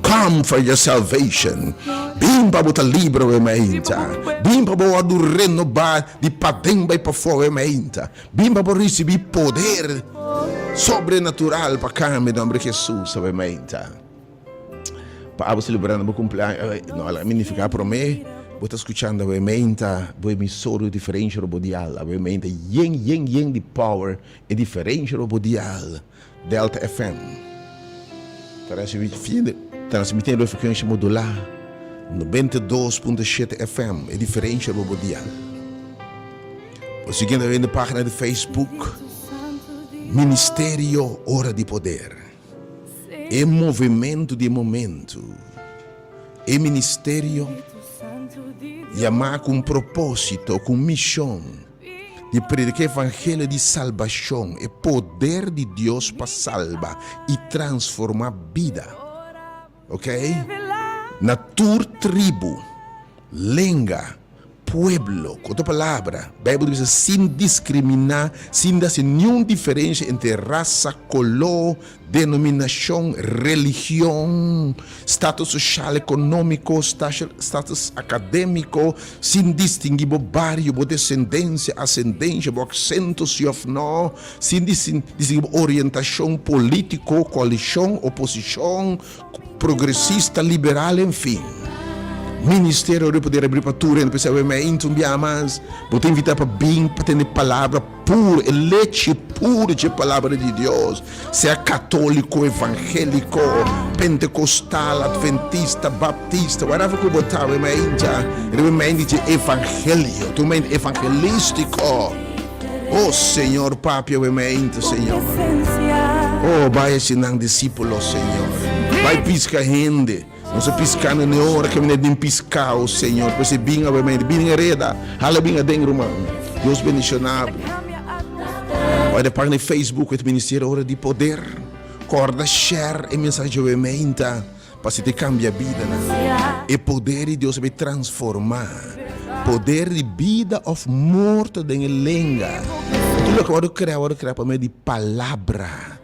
come for your salvation. Bin pa bo ta libre awe mainta. Bin pa bo wòrdu renobá di paden bai pafó awe mainta. Bin pa bo risibí poder sobrenatural pa kambia nòmber di Hesus awe mainta. Pa abo selebrando bo kumpleaños, no a nifiká promé bo ta skuchando awe mainta bo emisor di diferensha riba bo dial awe mainta yen yen yen di power e diferensha riba bo dial. Delta FM transmitiendo e frekuensia modulá 92.7 FM, e diferensha riba bo dial. Bo sigui tambe den página di Facebook Ministerio Ora di Poder. E movementu di e momentu, e ministerio yamá ku un propósito, ku un mishon. Di predica evangelio di salbacion, e poder di Dios pa salba y transforma bida. Ok? Na tur tribu, lenga, pueblo, cu otro palabra, Bijbel ta bisa sin discrimina, sin haci niun diferencia entre rasa, color, Denominashon, religion, status soshal ekonómiko, status akadémiko, sin distinguí bo bario, bo desendensia, asendensha, bo aksento si òf nò, sin distinguí bo orientashon polítiko, koalishon, oposishon, progresista, liberal, enfin. Ministerio di Poder abri pa tur hende, p'esei awe meinta un bia mas bo ta invitá pa bin pa tende palabra puro, e lechi puro dje palabra di Dios, sea katóliko, evangéliko, pentekostal, adventista, baptista, whatever ku bo ta, awe meinta riba e meindi dje evangelio, ta un meindi evangelístiko. Oh Señor, papia awe meinta, Señor. Oh, bai hasi nan disípulo, Señor. Bai piska hende. Nos a piská na ne ora ke mene den piská, o Señor. P'esei bin awe mene, bin den reda, hala bin aden, ruman. Dios bendishoná bo. Bai na página di Facebook et Ministerio Ora di Poder. Kòrda share e mensahe dje awe meinta pa asina te kambia bidanan. E poder di Dios a bai transformá poder di bida òf morto den e lenga. Tur loke wòrdu kreá wòrdu kreá pa medio di palabra.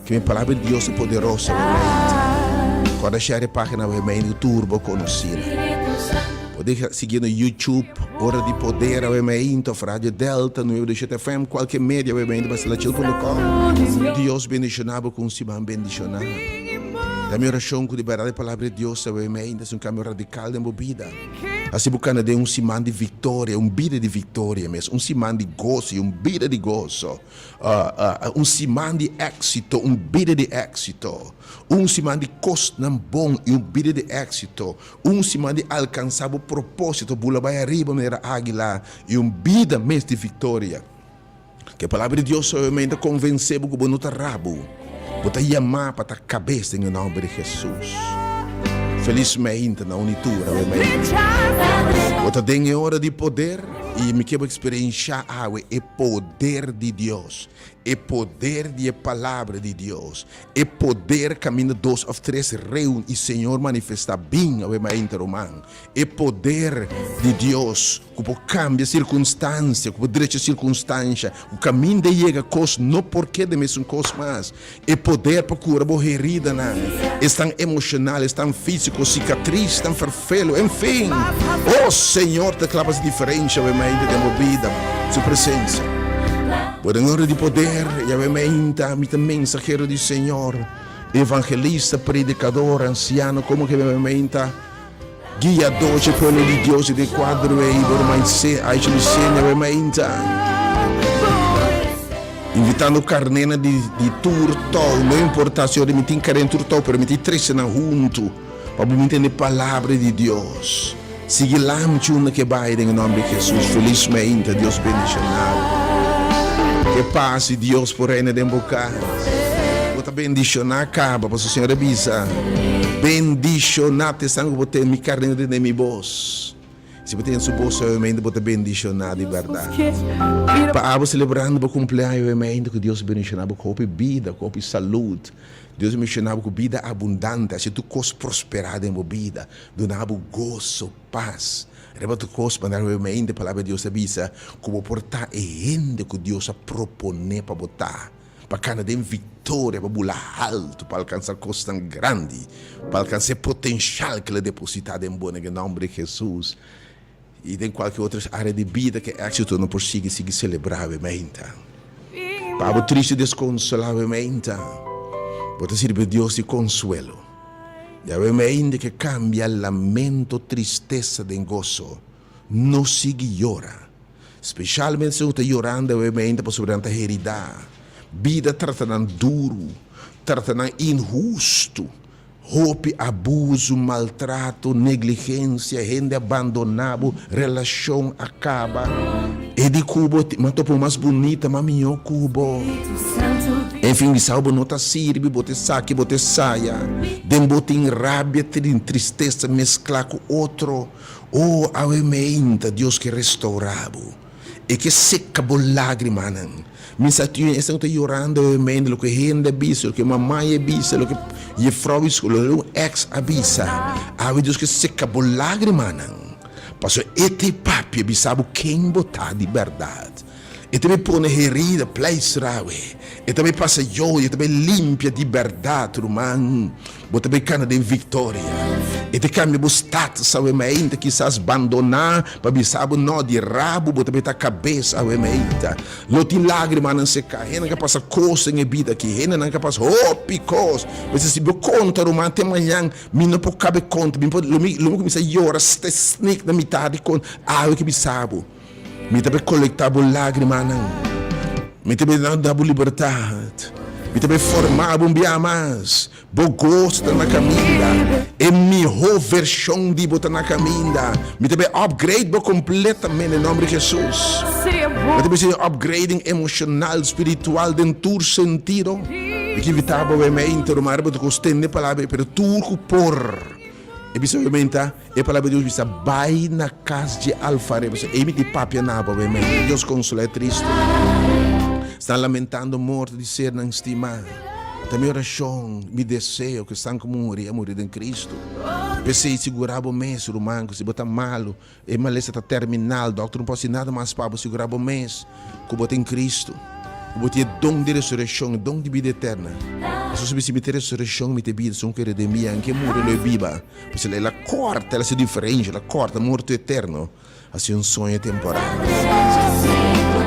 Ke mi palabra di Dios ta poderoso awe mainta. Kòrda share e página awe mainta ku tur bo konosínan. Bo deja sigui na YouTube, Ora di Poder awe mainta òf Radio Delta nueve dos shete FM, kualke media awe mainta marcelachil punto com. Dios bendishoná bo ku un siman bendishoná. Ta mi orashon ku di bèrdat e palabra di Dios awe mainta hasi un kambio radikal den bo bida. Hasi bo kana den un siman di viktoria, un bida di viktoria mes, un siman di goso i un bida di goso. Un siman di éksito, un bida di éksito. Un siman di kosnan bon i un bida di éksito. Un siman di alkansá bo propósito, bula bai ariba manera águila i un bida mes di viktoria. Ku e Palabra di Dios solamente ta konvensé bo ku bo no ta rabu, bo ta yamá pa ta kabes den e nòmber di Hesus. Felismente na unitura bo mente. Bo ta den e ora di poder i mi ke bo eksperenshá awe e poder di Dios, e poder di e Palabra di Dios, e poder kaminda dos òf tres reun i Señor manifestá bin awe mainta ruman, e poder di Dios ku por kambia sirkunstansia, ku por drecha sirkunstansha, ku kaminda e yega kos no por keda e mesun kos mas, e poder pa kura bo heridanan, esnan emoshonal, esnan físiko, sikatrisnan, ferfelu, enfin. Oh Señor ta kla pa hasi diferensha awe mainta den bo bida, Su presensia. Bo den ora di poder, i awe mainta mi ta mensahero di Señor, evangelista, predikador, ansiano, komo ke mi awe mainta. Guia doce pueblo di Dios i den kuadro ei bo ruman se Aisha Lucenia awe mainta invitando karnénan di di tur tou no importa si ora mi tin karné tur tou pero mi tin trese nan huntu pa bo bin tende palabra di Dios sigui lamchi unda ke bai den e nomber di Jesus felis mainta Dios bendiciona bo ke pas di Dios por reina den bo kas bo ta bendiciona kaba pasobra Señor a bisa. Bendishoná ta esnan ku bo ten mi karnero den mi bos. Si bo ten su bos suavemente bo ta bendishoná di bèrdat. Pa abo selebrando bo kumpleaño awemente ku Dios bendishoná bo ku hopi bida, ku hopi salud. Dios bendishoná bo ku bida abundante, hasi tur kos prosperá den bo bida, duna bo goso, pas. Riba tur kos manera awemente palabra di Dios ta bisa ku bo por ta e hende ku Dios a proponé pa bo ta. Pa kana den viktoria, pa bula haltu, pa alkansa kosnan grandi, pa alkansa e potenshal ku el a depositá den bo, na e nòmber di Hesus. I den kualke otro área di bida ku e éksito no por sigui, sigui selebrá awe meinta. Pa abo tristu i deskonsolá awe meinta, bo ta sirbi Dios di konsuelo. I awe meinta ke kambia lamento, tristesa den goso. No sigui yora. Specialmente si bo ta yorando awe meinta pasobra nan ta herida. Bida trata nan duru, trata nan inhustu. Hopi abusu, maltrato, negligencia, hende a bandona bo, relacion a caba. E di cu bo m'a topa un mas bunita, mas miho cu bo. Enfin, bisa bo no ta sirbi, bo ta esaki, bo ta esaya. Den bo tin rabia, tin tristesa mescla cu otro. O awe meinta Dios ke restourá bo. E ke seka bo lágrimanan. Mi sa tin esnan ku ta yorando awe meinta loke hende a bisa, loke mamai a bisa, loke jefrou di skol, loke un èks a bisa. Awe Dios ke seka bo lágrimanan. Pasobra e ta e Papia bisa bo ken bo ta di bèrdat. E ta bai pone herida pleistra awe. E ta bai pasa yoyo, e ta bai limpia di bèrdat, ruman. Bo ta bai kana den viktoria. E ta kambia bo status awe meinta, kisas bandoná pa bisa bo no di rabu bo ta beta kabes awe meinta. Lo tin lágrimanan seká, hendenan ka pasa kos den e bida aki, hendenan ka pasa hopi kos. Mester si bo konta ruman te mañan mi no por kabe konta, mi por lo mi lo mi kuminsá yora snik na mitad di konta awe ke bisa bo. Mi ta bay colecta bo lagrimanan. Mi ta bay da bo libertad. Mi ta bay forma bo un bia mas. Bo goso ta na caminda. E miho version di bo ta na caminda. Mi ta bay upgrade bo completamente den nomber di Jesus. Mi ta bay haci un upgrading emocional, spiritual den tur sentido. Mi ke invita bo obviamente, ruman, riba tur cos tende palabra, pero tur cu por. E bisa obviamente. E palabra di Dios bisa, Bai na kas dje alfarero. Pasobra ei mi tin papia na bo, amen. Dios konsolá e tristu. Esnan lamentando morto di sernan stimá. Ta mi orashon, mi deseo ku esnan ku muri a muri den Kristu. P'esei sigurá bo mes, ruman, ku si bo ta malu, e malesa ta terminal, dòkter no por hasi nada mas pa bo, sigurá bo mes ku bo tin Kristu, ku bo tin e don di resurekshon, e don di bida eterna. Hesus a bisa, Mi ta e resurekshon, mi ta e bida, esun ku kere den mi, anke muri lo e biba. Pasobra el a kòrta, el a hasi diferensha, el a kòrta morto eterno, hasi un soño temporal.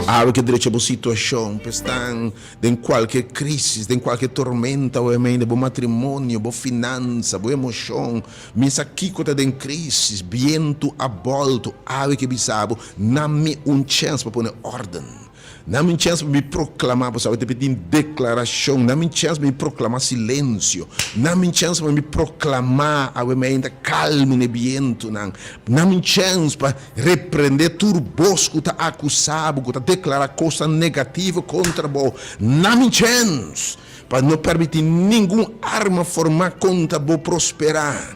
Awe ke drecha bo situashon, pa esnan den kualke krisis, den kualke tormenta obviamente, bo matrimonio, bo finansa, bo emoshon, mi sa kiko ta den krisis, bientu a bòltu, awe ke bisa bo, na mi un chèns pa pone òrden. Na mi chèns pa mi proklamá, bo sabe, ta pidi deklarashon. Na mi chèns pa mi proklamá silensio. Na mi chèns pa mi proklamá awe mainta kalmi n'e bientunan. Na mi chèns pa reprendé tur bos ku ta akusá bo, ku ta deklará kosnan negativo kontra bo. Na mi chèns pa no permití ningun arma formá kontra bo prosperá.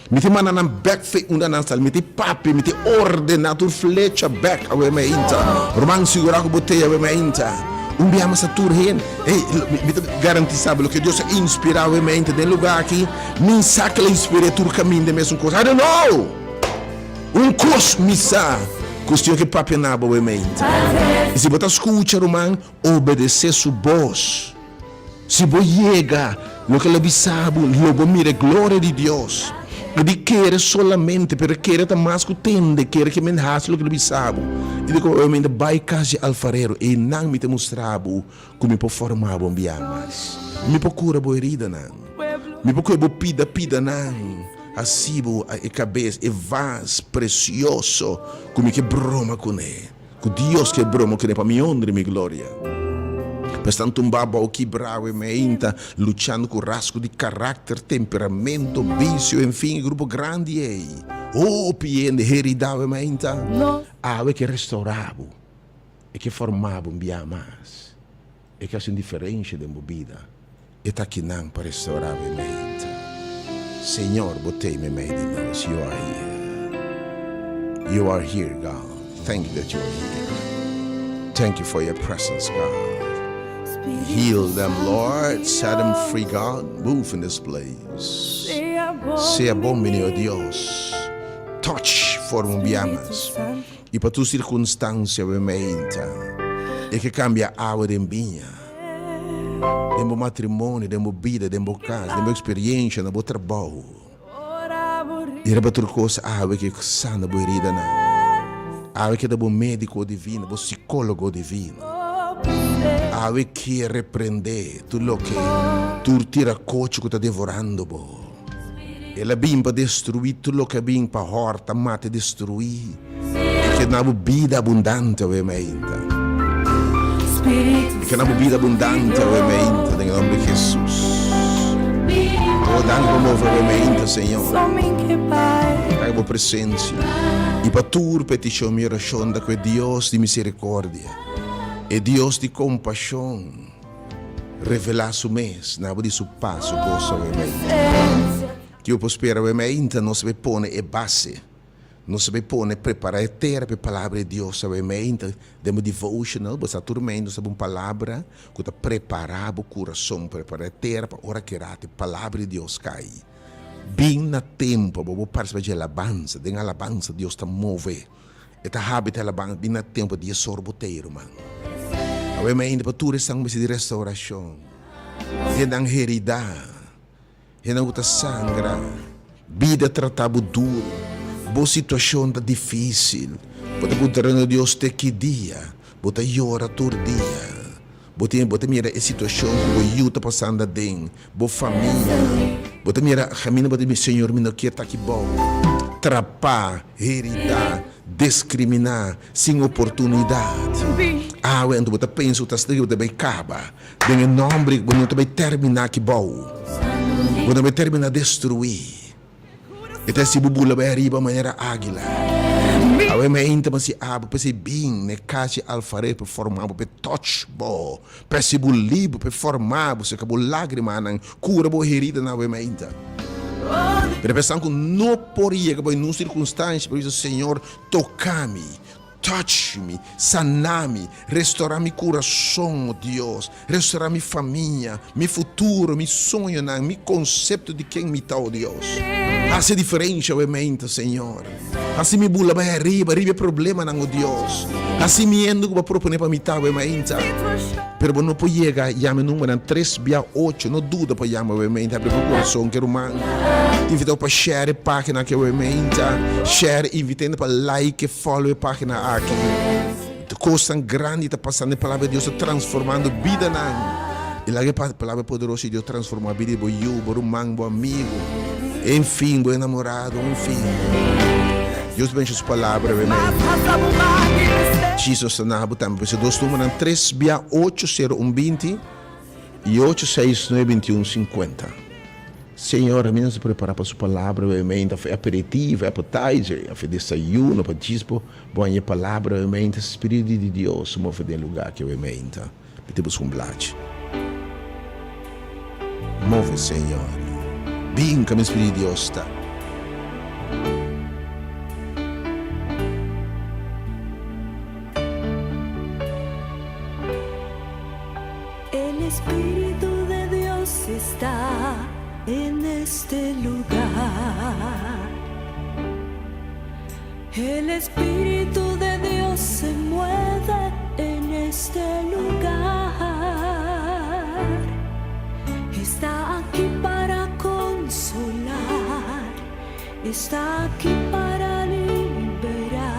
Mi tin manda nan bek fe unda nan sali. Mi tin papia, mi tin ordena tur flecha bek awe mainta. Ruman, sigura ku bo tei awe mainta. Un bia mas a tur hende. Hey, mi ta garantisa bo loke Dios a inspira awe mainta den lugar aki, mi sa ku el a inspira e tur kaminda e mesun kos. I don't know! Un kos mi sa, ku Señor ke papia na bo awe mainta. I si bo ta skucha, ruman, obedese su bos. Si bo yega loke el a bisa bo, lo bo mira e gloria di Dios. No di kere solamente, pero kere ta mas ku tende, kere ke men hasi loke el a bisa bo. I di komo mi ta bai kas di alfarero, einan mi ta mustra bo ku mi por forma bo un bia mas. Mi por kura bo heridanan. Mi por kohe bo pida pidanan, hasi bo e kabes, e vas presioso ku mi ke broma kuné. Ku Dios ke broma kere pa mi honra i mi gloria. Pa esnan tumbá bou kibrá awe meinta, luchando ku rasgo di karakter, temperamento, bisio, enfin e grupo grandi ei. Hopi hende heridá awe meinta. Awe ke restourá bo, e ke formá bo un bia mas, e ke hasi un diferensha den bo bida. E ta kinan pa restaurá bo mente. Señor, bo t'ei meimei di nos. You are here. You are here, God. Thank you that you are here. Thank you for your presence, God. Heal them, Lord. Set them free, God. Move in this place. Sea bon bini, oh Dios. Touch forma un bia mas. I pa tur sirkunstansia bo mente. E ke kambia awa den biña. Den bo matrimonio, den bo bida, den bo kas, den bo eksperiencia, na bo trabou. I riba tur kos awe ke sana bo heridanan. Awe ke ta bo mediko divino, bo sikólogo divino. Awe ke reprende tur loke, tur tirakochi ku ta devorando bo. El a bin pa destruí tur loke a bin pa hòrta, mata i destruí. E ke duna bo bida abundante awe mainta. E ke duna bo bida abundante awe mainta den e nòmber di Hesus. Oh, danki pa move awe mainta, Señor. Danki pa bo presensia. I pa tur petishon mi orashon ta ku e Dios di miserikordia, e Dios di kompashon, Revelá su mes na bo di su pas, su goso awe mainta. Ki bo por spera awe mainta? Nos a bay pone e base. Nos a bay pone, prepará e tera pa e Palabra di Dios awe mainta. Den bo devotional, bo sa tur mainta nos ta un palabra ku ta prepará bo kurason, prepará e tera pa ora ki rato e Palabra di Dios kai. Bin na tempu abo bo partisipá dje alabansa. Den alabansa Dios ta move. E ta habita alabansa bin na tempo di e sorbotei, ruman. Awe mainta pa tur esnan ku mester di restaurashon, hendenan heridá, hendenan ku ta sangra. Bida trata bo duru, bo situashon ta difísil, bo ta puntrando Dios te ki dia, bo ta yora tur dia, bo tin bo ta mira e situashon ku bo yu ta pasando aden, bo famia, bo ta mira kaminda bo ta mira Señor mi no kier ta aki bou, trapá, heridá, diskriminá, sin oportunidat. Awe anto bo ta pensa ku ta asina ku bo ta bai kaba. Den e nomber bo no ta bai terminá aki bou. Bo no bai terminá destruí. E ta hasi bo bula bai ariba manera águila. Awe meinta bo si abo p'esei bin na e kas di alfarero p'e forma bo, p'e touch bo, p'e hasi bo liber, p'e forma bo, seka bo lágrimanan, kura bo heridanan awe meinta. Pero p'esnan ku no por yega bai nun sirkunstansia pa bisa, Señor, toka mi, Touch mi, sana mi, restorá mi kurason, o Dios, restorá mi famia, mi futuro, mi soñonan, mi konsepto di ken mi ta, o Dios. Hasi e diferensha awe meinta, Señor. Hasi mi bula bai ariba, riba e problemanan, o Dios. Hasi mi hende ku bo a proponé pa mi ta awe meinta. Pero bo no por yega yama e numbernan tres bia ocho, no duda pa yama awe meinta, habri bo kurason ke ruman. Ta invita bo pa share e pagina aki awe meinta, share, invita hende pa like e follow e pagina aki. Kosnan grandi ta pasando, e palabra di Dios ta transformando bidanan. I laga e palabra poderoso di Dios transforma bida di bo yu, bo ruman, bo amigu, enfin, bo enamorado, enfin. Dios bensha su palabra awe meinta. Jesus ta na bo tambe. P'esei dos numbernan, tres bia ocho sero un binti i ocho seis nuebe binti un sinkuenta. Señor, ami nos ta prepara pa su palabra awe meinta, of e aperitivo, e appetizer, of e desayuno, pa djis bo bo haña e palabra awe meinta. Spiritu di Dios move den lugar aki awe meinta. Mi ta busca un blachi. Move, Señor. Bin ca mi Spiritu di Dios ta. El Espíritu de Dios está en este lugar. El Espíritu de Dios se mueve en este lugar. Está aquí para consolar, está aquí para liberar,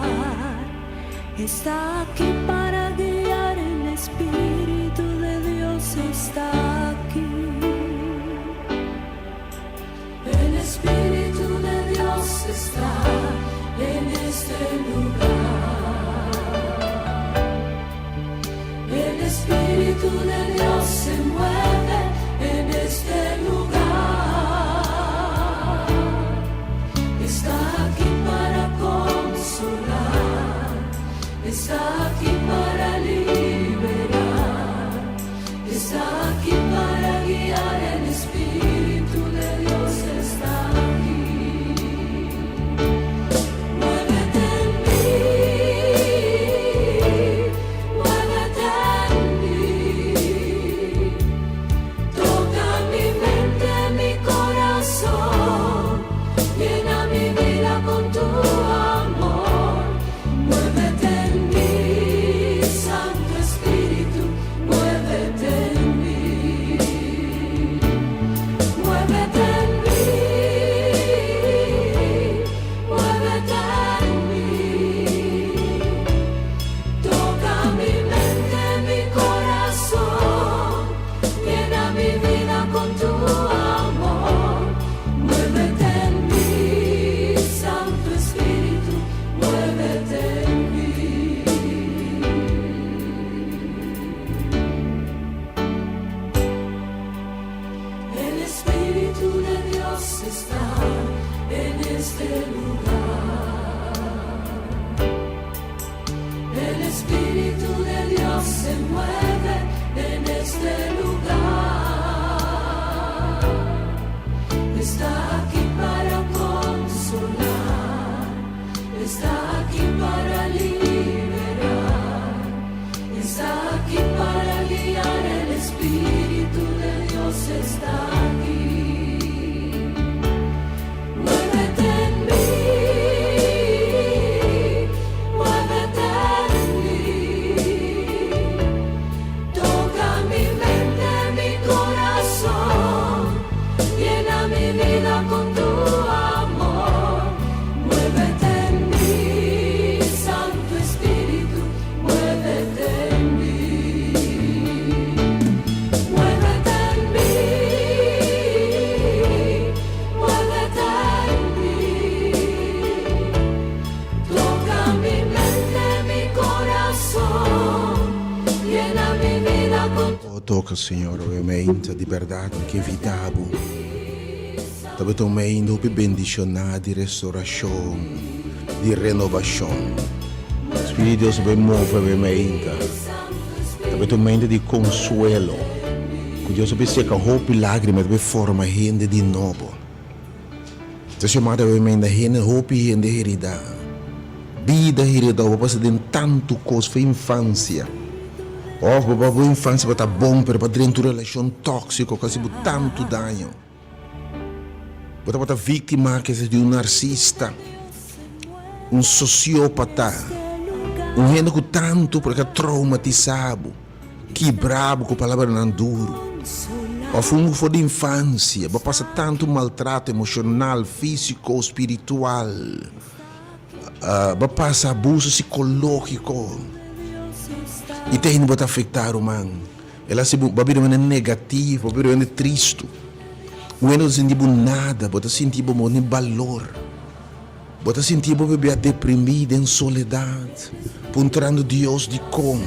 está aquí para guiar. El Espíritu de Dios está aquí. El Espíritu de Dios está en este lugar. El Espíritu de Dios se mueve en este lugar. Está aquí para consolar, está aquí para liberar, está aquí para guiar. El Espíritu de Dios está aquí. Muévete en mí, muévete en mí. Toca mi mente, mi corazón, llena mi vida con tu amor. Muévete en mí, Santo Espíritu, muévete en mí. Muévete en mí, muévete en mí. Toca mi mente, mi corazón, llena mi vida con tu amor. Muévete en mí, Santo Espíritu, muévete en mí. El Espíritu de Dios está en este lugar. El Espíritu de Dios se mueve en este lugar. Está aquí para consolar, está aquí para liberar, está aquí para guiar. El Espíritu de Dios está aquí. Muévete en mí, muévete en mí. toka, Señor, awe meinta, di bèrdat mi ke invitá bo. Tabata un meinta hopi bendishoná di restorashon, di renobashon. Spiritu di Dios a bai move awe meinta. Tabata un meinta di konsuelo, ku Dios a bai seka hopi lágrima, ta bai forma hende di nobo. Ta yamada awe meinta hende, hopi hende heridá. Bida heridá, bo pasa den tantu kos for infansia. Òf bo bo infansia bo ta bon, pero pa drenta un relashon tóksiko ku hasi bo tantu daño. Bo tabata víktima kisas di un narsista, un sosiópata, un hende ku tantu por a troumatisá bo. Kibra bo ku palabranan duru òf un for di infansia bo a pasa tantu maltrato emoshonal, físiko, spiritual, bo a pasa abuso sikológiko i te hende bo ta afektá ruman. El a hasi bo, bo a bira un hende negativo, bo a bira un hende tristu, un hende ku ta sinti bo nada, bo ta sinti bo no tin balor. Bo ta sinti bo bebé a deprimí den soledat, puntrando Dios dikon?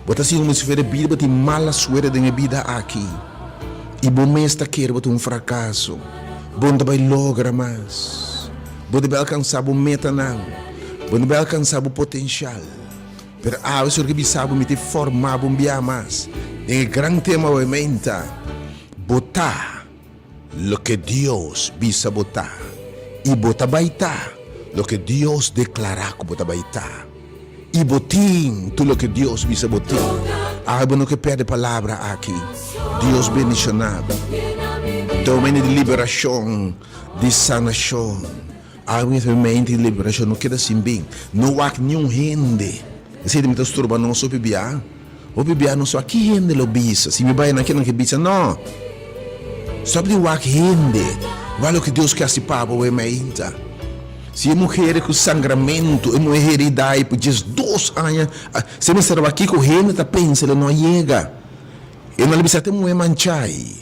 Bo ta sinti como si fuera bida bo tin mala suerte den e bida aki i bo mes ta kere bo ta un frakaso, bo no ta bai logra mas, bo no ta bai alkansá bo metanan, bo no ta bai alkansá bo potenshal. Pero awe Señor ke bisa bo mi ta forma bo un bia mas den e gran tema awe meinta, Bo ta. Loke Dios bisa bo ta, i bo ta bai ta loke Dios deklará ku bo ta bai ta. I bo tin tur loke Dios bisa bo tin. Awe bo no ke pèrdè palabra aki. Dios bendishoná bo. Ta un mente di liberashon, di sanashon. Awe mi ta un mente di liberashon. No keda sin bin. No wak niun hende. Esei ta mi ta stroba nos hopi bia. Hopi bia nos wak ki hende lo bisa si mi bai na kinan ke bisa no stop di wak hende wak loke Dios ke hasi pa bo mainta si e muher ku sangramentu e muher herida i por 12 aña si e mester wak kiko hende ta pensa lo no a yega e no a bisa ata e muher manchai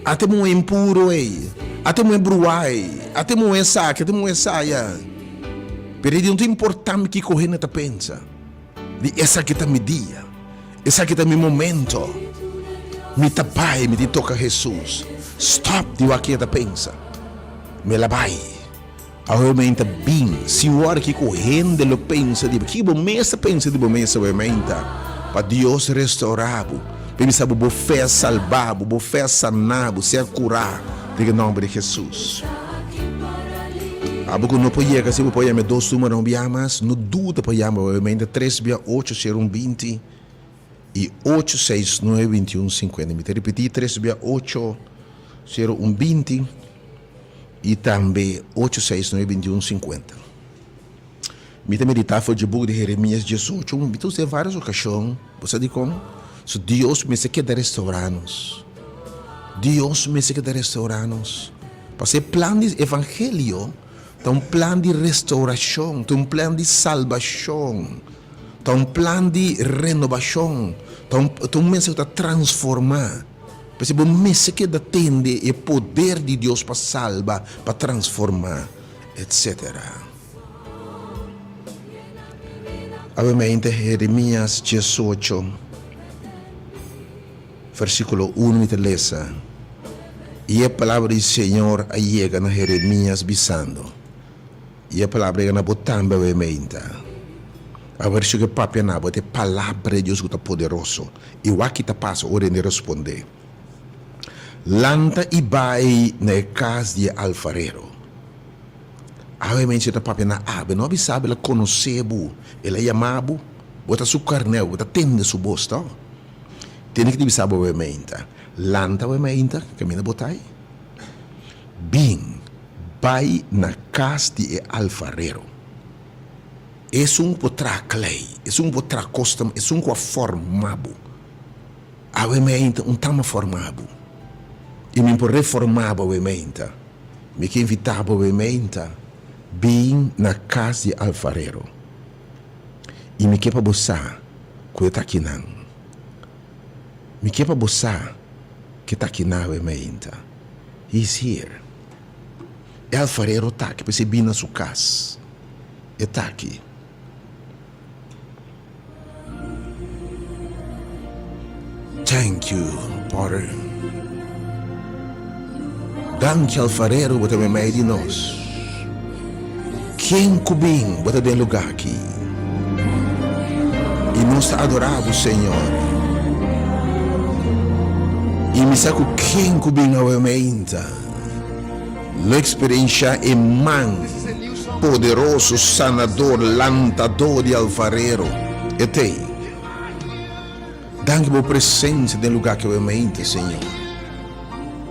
ata e muher impuro ei ata e muher bruai ata e muher esaki ata e muher esaya pero e di no ta importa kiko hende ta pensa. Di esaki ta mi dia, esaki ta mi momento, mi ta bai, mi tin toka Hesus. Stop di wak ke ta pensa. Mi la bai. Awe meinta bin, sin wòrdu kiko hende lo pensa di bo, kiko bo mes ta pensa di bo mes awe meinta, pa Dios restaurá bo, pa e bisa bo, bo fe a salba bo, bo fe a sana bo, sea kurá den e nòmber di Hesus. Abo ku no por yega si bo por yama e dos numero un bia mas, no duda pa yama obviamente tres bia ocho sero un binti i ocho seis nuebe binti un sinkuenta. Mi ta ripití tres bia ocho sero un binti i tambe ocho seis nuebe binti un sinkuenta. Mi ta meditá for dje buki di Jeremias diesocho, mi ta usa den vários okashon, bo sa dikon? So Dios mester keda restourá nos. Dios mester keda restourá nos. Pasobra e plan di evangelio ta un plan di restourashon, ta un plan di salbashon, ta un plan di renobashon, ta un ta un mensahe ku ta transformá. P'esei bo mester keda tende e poder di Dios pa salba, pa transformá, etsetera. Awe-mente Jeremias 18, versíkulo unu mi ta lesa, I e palabra di Señor a yega na Jeremias bisando, I e palabra yega na bo tambe awe-meinta. Awe si ku e papia na bo ta e palabra di Dios ku ta poderoso, i wak ki ta pasa ora hende respondé. Lanta i bai na e kas di e alfarero. Awe mensha ta papia na abe, no a bisa bo, el a konosé bo, el a yama bo, bo ta su karnel, bo ta tende su bos, to? Tene ki ta bisa bo awe meinta, lanta awe meinta, kaminda bo ta ei, bin bai na kas di e alfarero, esun ku por traha klei, esun ku por traha kos, esun ku a forma bo. Awe meinta un tama forma bo, i mi por reforma bo awe meinta. Mi ke invitá bo bemeinta bin na kas di alfarero, i mi ke pa bo sa ku e ta akinan. Mi ke pa bo sa ku e ta akinan bemeinta. He is here. E alfarero ta aki, p'esei bin na su kas. E ta aki. Thank you, Potter. Danki alfarero bo ta meimei di nos. Ken ku bin bo ta den lugá aki. I nos ta adorá bo, Señor. I mi sa ku ken ku bin awe meinta lo eksperenshá e man poderoso, sanador, lantadó di alfarero. E t'ei. Danki bo presensia den lugá ki awe meinta, Señor.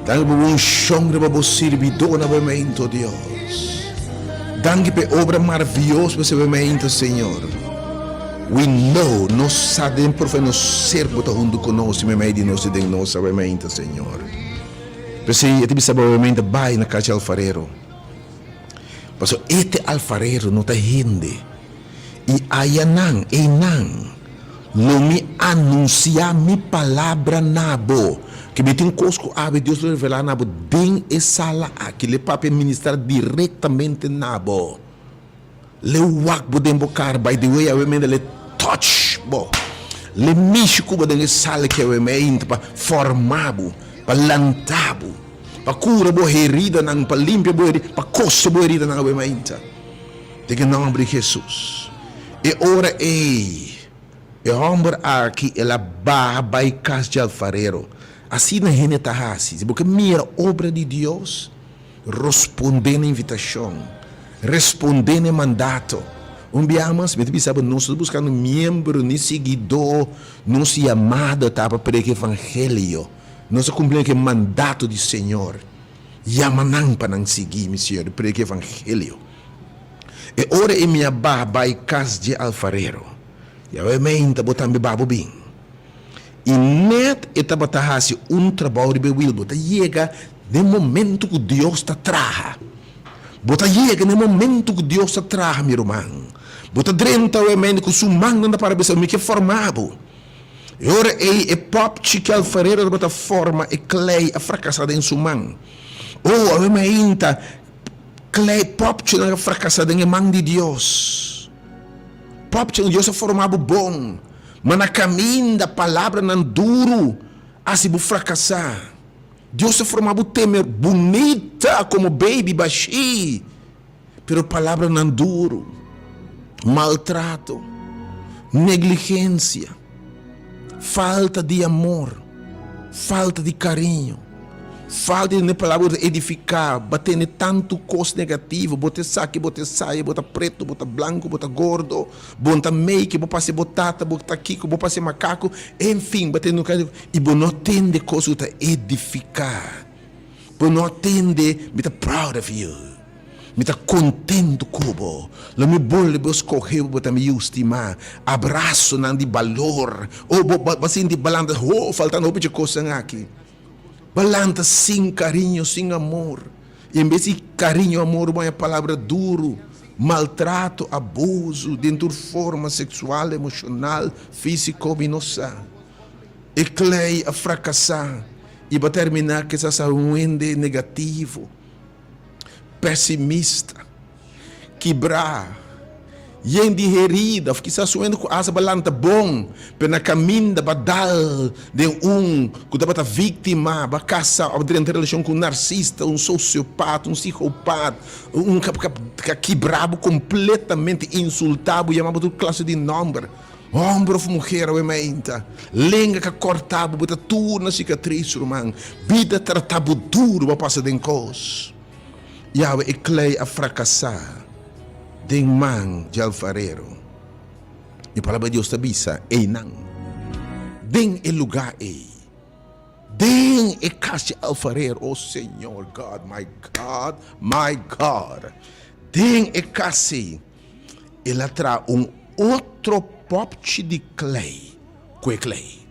Danki pa bo unshon riba bo sirbidó na momento, Dios. Danki pa e obra maravioso pa e momento, Señor. We know, nos sa den profundo nos ser ku bo ta huntu ku nos i meimei di nos i den nos awe momento, Señor. P'esei e ta bisa bo awe momento, bai na kas di alfarero. Pasobra e te alfarero no ta hende. I ayanan, einan, lo mi anunsiá mi palabra na bo. Ke mi tin kos ku awe Dios lo revelá na bo den e sala aki. Lo e papia ministrá direktamente na bo. Lo e wak bo den bo kar. By the way, awe menda lo e touch bo. Lo e mishi ku bo den e sala aki awe meinta pa forma bo, pa lanta bo, pa kura bo heridanan, pa limpia bo herida, pa kose bo heridanan awe meinta. Den e nòmber di Hesus. E ora ei, e hòmber aki el a baha bai kas dje alfarero. Asina hende ta hasi. Si bo ke mira obra di Dios, rospondé na invitashon, respondé na e mandato. Un bia mas, mi ta bisa bo, nos no ta buskando miembro ni siguidó, nos yamada ta pa prediká evangelio. Nos ta kumpliendo ku e mandato di Señor. Yama nan pa nan sigui mi, Señor, i prediká evangelio. E ora ei mi a baha bai kas dje alfarero. Yahweh meinta bo tambe ba bo bin. I nèt e tabata hasi un trabou riba e wil. Bo ta yega den momentu ku Dios ta traha. Bo ta yega den momentu ku Dios ta traha, mi ruman. Bo ta drenta Yahweh meinta ku su mannan ta para bisa, Mi ke forma bo. E ora ei e pòpchi ku alfarero tabata forma e klei a frakasá den su man. O, Yahweh meinta, Klei pòpchinan a frakasá den e man di Dios. Pòpchinan, Dios a forma bo bon, ma na kaminda palabranan duru hasi bo frakasá. Dios a forma bo teme bunita komo beibi bashí, pero palabranan duru, maltrato, negligensia, falta di amor, falta di kariño, falta di tene palabra ku ta edifiká, bo a tene tantu kos negativo, bo ta esaki, bo ta esaya, bo ta pretu, bo ta blanku, bo ta gordo, bo no ta meike, bo parse bo tata, bo ta kiko, bo parse makaku, enfin, bo a tene i bo no tende kos ku ta edifiká, bo no tende mi ta proud of you. Mi ta kontentu ku bo. Lo mi bolbe bo skohe bo ta mi yu stimá. Abrasonan di balor. Oh, bo bo sinti balanta ho faltando hopi dje kosnan aki. Balanta sin kariño, sin amor. I en bes di kariño, amor, bo haña palabra duru, maltrato, abusu den tur forma, seksual, emoshonal, físiko, mi no sa. E klei a frakasá i bo a terminá kisas a un hende negativo. Pesimista, kibrá, yen di herida of kisas un hende ku asa ba lanta bon, pero na kaminda ba dal den un ku tabata víktima, ba kasa of drenta relashon ku un narsista, un sosiopat, un psikopat, un ka kibrá bo kompletamente, insultá bo, yama bo tur klase di nòmber, hòmber of muher awe mainta, lenga ka kòrtá bo, bo ta tur na sikatris ruman. Bida trata bo duru, bo pasa den kos. Yahwe e klei a frakasá den man dje alfarero. E Palabra di Dios ta bisa, Einan, den e lugá ei, den e kas dje alfarero, o Señor God, my God, my God, den e kas ei, el a traha un otro pòpchi di klei ku e klei.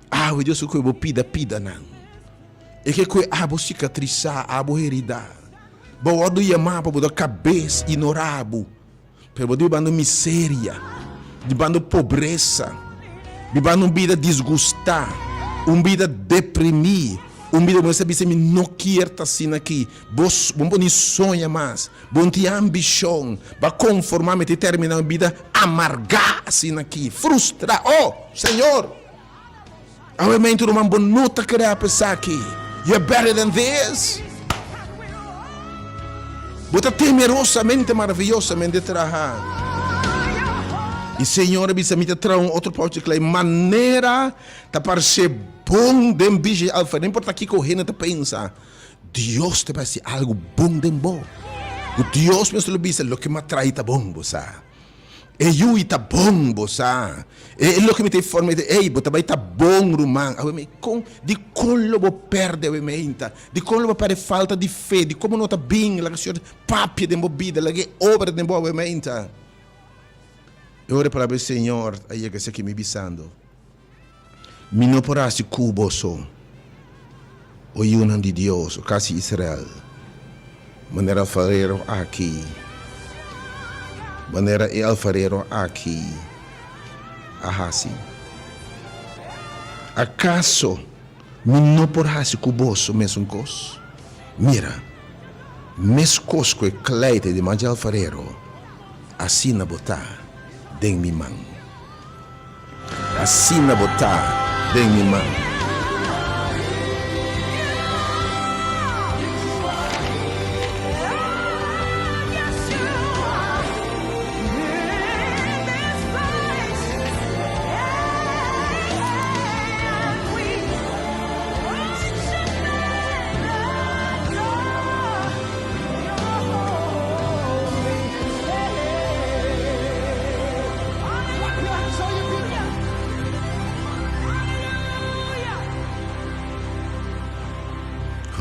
Awe Dios ke koe bo pida pidanan. E ke koe abo sikatrisá, abo heridá. Bo wòrdu yamá pa bo ta kabes i no rabu. Pero bo ta bibando miseria, bibando pobresa, bibando un bida disgustá, un bida deprimí, un bida ku bo ta bisa mi no kier ta asina aki. Bo bo no por ni soña mas, bo no tin ambishon, bo a konformá mester terminá un bida amargá asina aki, frustrá. Oh, Señor! Awe mente ruman bo no ta krea pa esaki. You're better than this. Bo ta temerosamente maravillosamente traha. I Señor a bisa mi ta traha un otro pouchi klei manera ta parse bon den bista di alfa. No importa kiko hende ta pensa, Dios ta bai hasi algu bon den bo. Ku Dios mes lo bisa loke mi a traha ta bon, bo sa. E yui ta bon, bo sa. E loke mi ta informa mi ta, ey, bo ta bai ta bon, ruman. Awe mi, kon, dikon lo bo pèrdè awe meinta? Dikon lo bo pèrdè falta di fe? Dikon bo no ta bin laga Señor papia den bo bida, laga e obra den bo awe meinta? E ora e palabra di Señor a yega esaki mi bisando. Mi no por hasi ku boso, o yunan di Dios, o kas di Israel, manera alfarero aki, manera e alfarero aki a hasi. Akaso mi no por hasi ku boso mesun kos? Mira, meskos ku e klei ta di man dje alfarero, asina bo ta den mi man. Asina bo ta den mi man.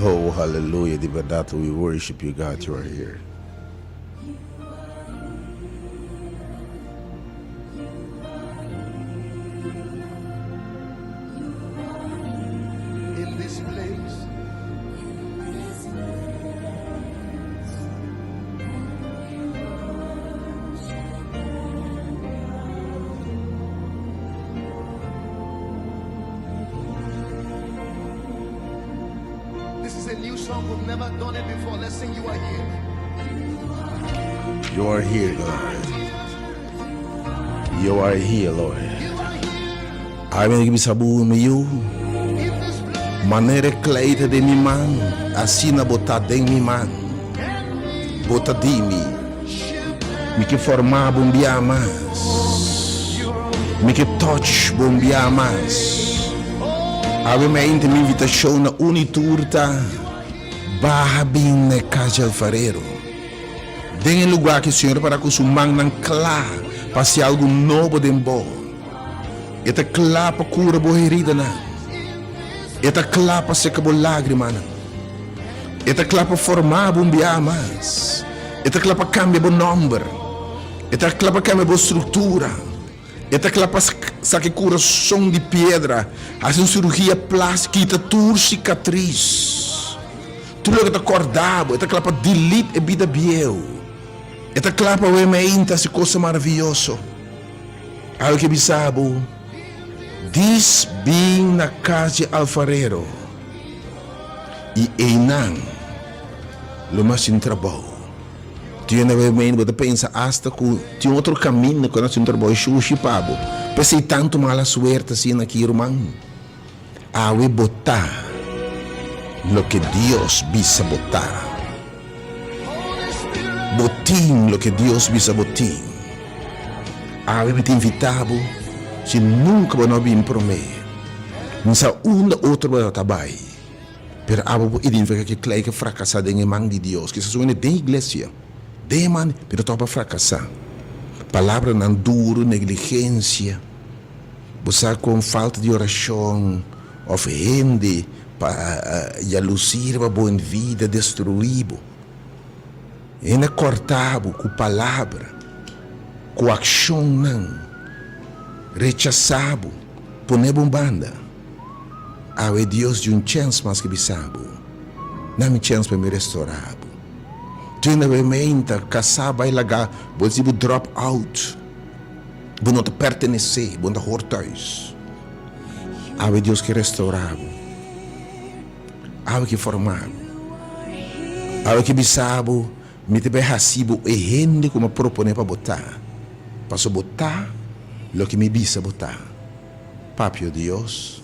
Oh hallelujah di berdad we worship you God you are here. In this place. This is a new song, we've never done it before. Let's sing You Are Here. You are here, God. You are here, Lord. Ai mi bisa bu mi yu. Manera e klei ta den mi man, asina bo ta den mi man. Bo ta di mi, Mi ke forma bo un bia mas. Mi ke touch bo un bia mas. Awe mi a inta mi invitashon na un i tur ta baha bin na e kas di alfarero. Den e lugá ki Señor a para ku su mannan kla pa hasi algu nobo den bo. E ta kla pa kura bo heridanan. E ta kla pa seka bo lágrimanan. E ta kla pa forma bo un biaha mas. E ta kla pa kambia bo nòmber. E ta kla pa kambia bo struktura. E ta kla pa saka e kurason di piedra, hasi un sirugia plastika, kita tur sikatris. Tur loke ta kòrda bo, e ta kla pa delete e bida bieu. E ta kla pa wema ainda hasi kosa maravioso. Awe ke bisa bo, Dis bin na kas dje alfarero, i einan lo mi hasi un trabou. Tin hende awe meen bo ta pensa asta ku tin otro kaminda ku nan hasi un trabou e shushi pa bo. P'esei tantu mala suerte asina aki, ruman. Awe bo ta loke Dios bisa bo ta. Bo tin loke Dios bisa bo tin. Awe mi ta invita bo, si nunca bo no a bin prome, mi sa unda otro bo ta bai, pero abo por identifica ki klei ke fracasa den e man di Dios. Kisas un hende den iglesia, den e man, pero tok a fracasa. Palabranan duro, negligencia. Bo sa kon falta di orashon òf hende pa yalusí riba bo envidia destruí bo. Hende a kòrtá bo ku palabra, ku akshonnan, rechasá bo, pone bo un banda. Awe Dios di un chèns mas ke bisa bo, Na mi chèns pa mi restorá bo. Tin hende meinta kasá bai laga bo si bo drop out. Bo no ta pertenesé, bo no ta hor thuis. Awe Dios ke restaurá bo. Awe ke formá bo. Awe ke bisa bo, mi ta bai hasi bo e hende ku mi a proponé pa bo ta. Pasobra bo ta loke mi bisa bo ta. Papio Dios.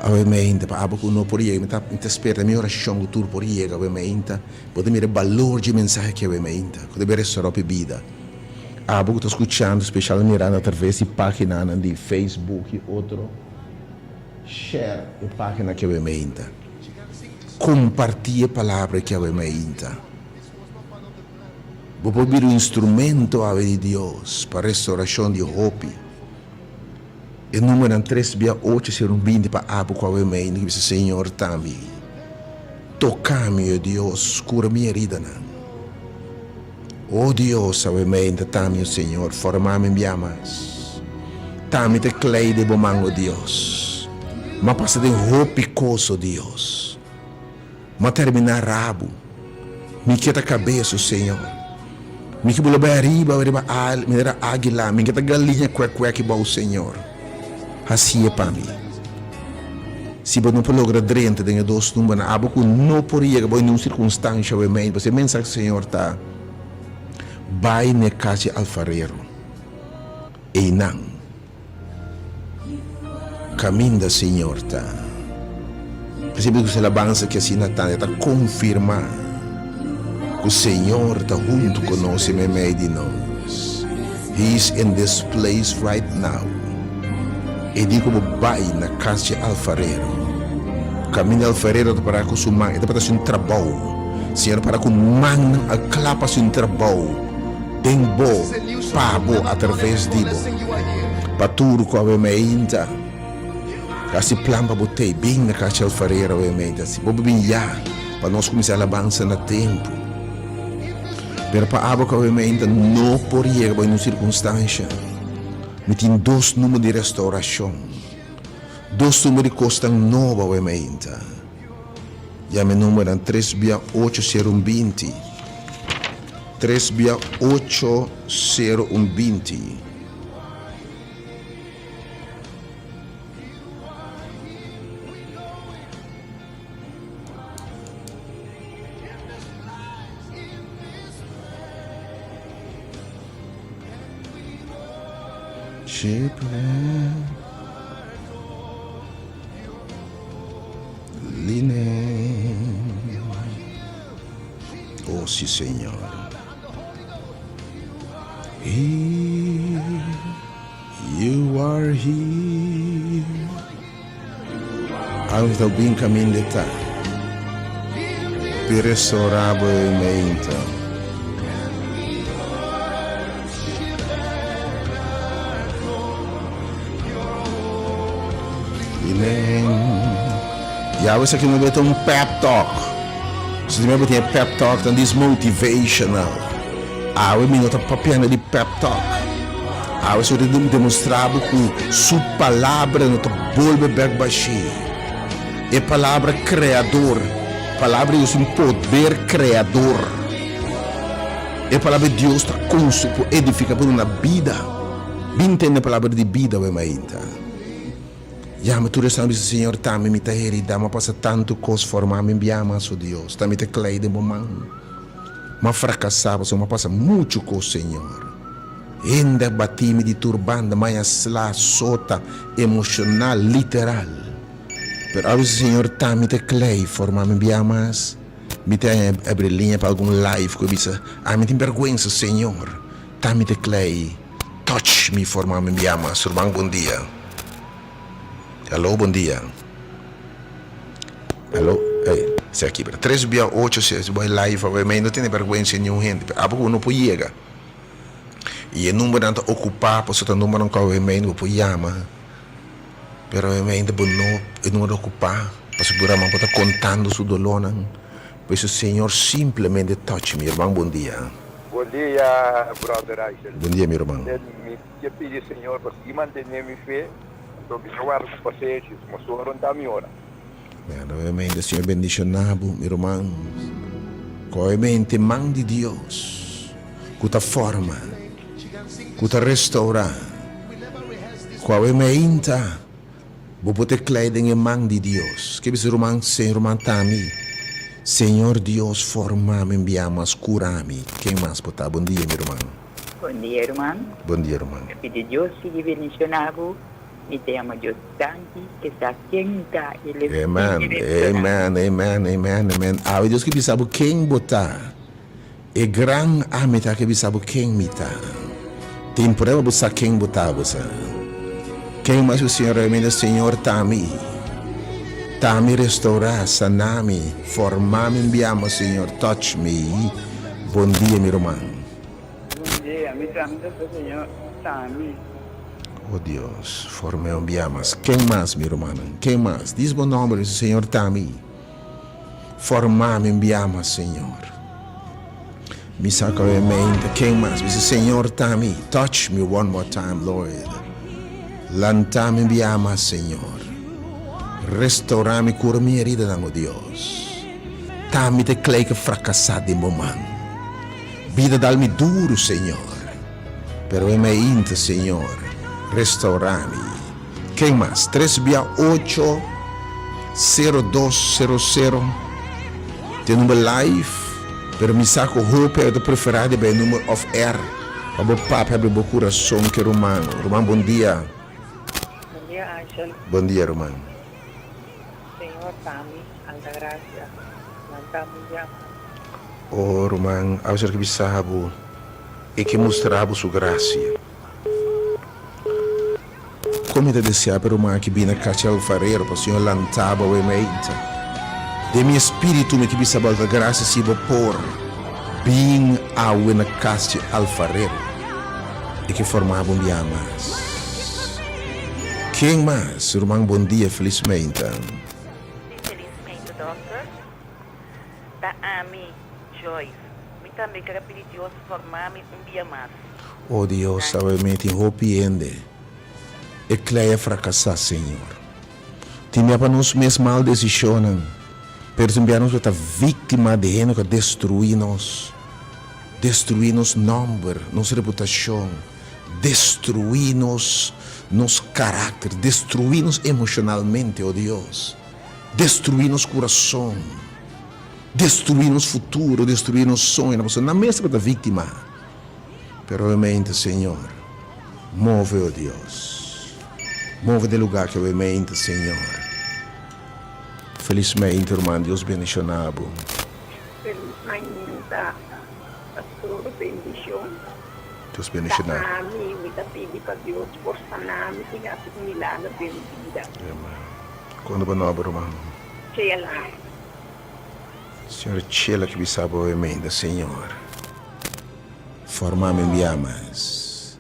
Awe meinta pa abo ku no por yega, mi ta mi ta spera mi orashon ku tur por yega awe meinta. Bo ta mira e balor dje mensahe aki awe meinta, ku ta bin restorá hopi bida. Abo ku ta skuchando, speshal mirando atraves di paginanan di Facebook i otro, share e pagina aki awe meinta. Kompartí e palabra aki awe meinta. Bo por bira un instrumento awe di Dios pa restorashon di hopi. E numeronan tres bia ocho ser un bindi pa abo ku awe mei no bisa Señor ta mi. Toka mi, o Dios, kura mi heridanan. O Dios, awe mei ta ta mi, o Señor, forma mi bia mas. Ta mi ta klei den bo man, o Dios. M'a pasa den hopi kos, o Dios. M'a terminá rabu. Mi ke ta kabes, o Señor. Mi ke bula bai ariba, riba al, manera águila. Mi ke ta galiña kuèk-kuèk bou, Señor. Hasié pa mi. Si bo no por logra drenta den e dos numbernan, abo ku no por yega bo den un sirkunstansha awe mei, pasobra e mensahe di Señor ta, Bai na e kas di alfarero. Einan. Caminda Señor ta. Recibi cu su alabansa ki asina ta, e ta confirma cu Señor ta hunto cu nos y meimei di nos. He is in this place right now. E di cu bo bay na cas dje alfarero. Caminda alfarero ta para cu su man, e ta para haci un trabou. Señor para cu mannan al cla pa haci un trabou. Den bo, pa bo, atraves di bo. Pa tur ku awe meinta hasi plan pa bo tei, bin na Kachel Ferreira awe meinta. Si bo bin ya, pa nos kuminsá alabansa na tempu. Pero pa abo ku awe meinta no por yega bo den un sirkunstansha. Mi tin dos number di restaurashon, dos number di kosnan nobo awe meinta. Yama e numbernan tres bia ocho sero un binti. Tres bia ocho sero un binti. Oh si Señor. Here, you are here. Awe ta bin caminda ta. Pi restaura bo e mente. Yahweh esaki no ta un pep talk. Si di mi tin e pep talk dan dis motivational. Awe mi no ta papiando di pep talk. Awe so ta demostra bo ku su palabra no ta bolbe bek bashí. E palabra kreador, palabra di Dios tin poder kreador. E palabra di Dios ta konstru, por edifiká, por duna bida. Bin tende palabra di bida awe mainta. Yama tur esnan bisa, Señor, tambe mi ta herida, mi a pasa tantu kos forma mi bia mas, o Dios, ta mi ta klei den bo man. Mi a frakasá pasobra mi a pasa muchu kos, Señor. Hende a bati mi di tur banda, mi a sla, sota, emoshonal, literal. Pero awe, Señor, ta mi ta klei forma mi bia mas. Mi ta abri liña pa algun live ku a bisa, Ami tin bèrgwensa, Señor. Ta mi ta klei. Touch mi forma mi bia mas. Ruman bon dia. Hallo bon dia. Hallo ey si aki bra. Tres bia ocho si bo live awe mi no tene bèrgwensa di niun hende pero abo ku bo no por yega i e numbernan ta okupa pasobra ta numbernan ku awe mi bo por yama. Pero e mente bo no e no okupá, pasobra bo ta kontando su dolónan. Por eso Señor simplemente touch mi herman bon dia. Bon dia brother Russell. Bon dia mi herman. Mi ke pidi Señor pa sigui mantene mi fe, anto mi ta warda ku pasenshi, suma su ora ta mi ora. Verdaderamente Señor bendiciona bo mi ruman. Koe mente man di Dios ku ta forma, ku ta restaura. Ku awe meinta bo por te klei den e man di Dios. Ke bisa ruman, Señor ruman ta mi. Señor Dios forma mi bia mas kura mi. Ken mas por ta? Bon dia mi ruman. Bon dia ruman. Bon dia ruman. Mi pidi Dios sigui bendiciona bo. Mi ta yama Dios danki ke sa ken mi ta i el e Amen, sigui restorá. amen, amen, amen, amen. Awe Dios ke bisa bo ken bo ta. E gran ami ta ke bisa bo ken mi ta. Tin prueba bo sa ken bo ta, bo sa. Ken mas bo Señor realmente Señor ta mi. Ta mi restaurá, saná mi, formá mi mbiamo Señor, touch me. Bon dia mi ruman. Bon dia, mi tambe ta sa Señor ta mi. Oh Dios, form'é un bia mas. Ken mas, mi rumannan? Ken mas? Dis bo nomber, bisa Señor ta mi. Forma mi un bia mas, Señor. Mi sa ku e mente. Ken mas? Bisa Señor ta mi. Touch me one more time, Lord. Lanta mi un bia mas, Señor. Restaura mi, kura mi heridanan, oh Dios. Ta mi ta e klei ku frakasá den bo man. Bida dal mi duru, Señor. Pero e mainta, Señor, restaurá mi. Ken mas? Tres bia ocho, sero dos, sero sero. Tin number live, pero mi sa ku hopi a ta preferá di bai number off air pa bo papia abri bo kurason ke ruman. Ruman, bon dia. Bon dia, Angel. Bon dia, ruman. Señor ta mi, Altagracia, lanta mi yama. Oh, ruman, awe ser ke bisa bo. E ke mustra bo su gracia. Kon mi ta desea pa e ruman aki bini kachi alfarero pa Señor lanta bo awe meinta. Den mi espiritu mi ke bisa bo Altagracia si bo por bin awe na kas dje alfarero. E ke forma bo un bia mas. Ken mas? Ruman bon dia felis meinta. Si felis meinta dokter. Ta ami, Joyce. Mi tambe ker a pidi Dios forma mi un bia mas. Oh Dios, Danki. awe mi tin hopi hende e klei a frakasá, Señor. Tin bia pa nos mes mal desishonnan, pero tin bia nos lo ta víktima di hende ku a destruí nos, destruí nos nòmber, nos reputashon, destruí nos nos karakter, destruí nos emoshonalmente, oh Dios. Destruí nos kurason, destruí nos futuro, destruí nos soñonan, pasobra nan mes tabata víktima. Pero obviamente, Señor, move, oh Dios, move den lugar ki obviamente, Señor. Felismente, ruman, Dios bendiciona bo. Feliz mainta, pastor, bendicion. Dios bendiciona. Ta ami, mi ta pidi pa Dios por sana mi y haci un milagro den mi bida. Amen. Cuando bo nobo, ruman? Chela. Señora Chela ki bisa bo obviamente, Señor. Forma mi bia mas.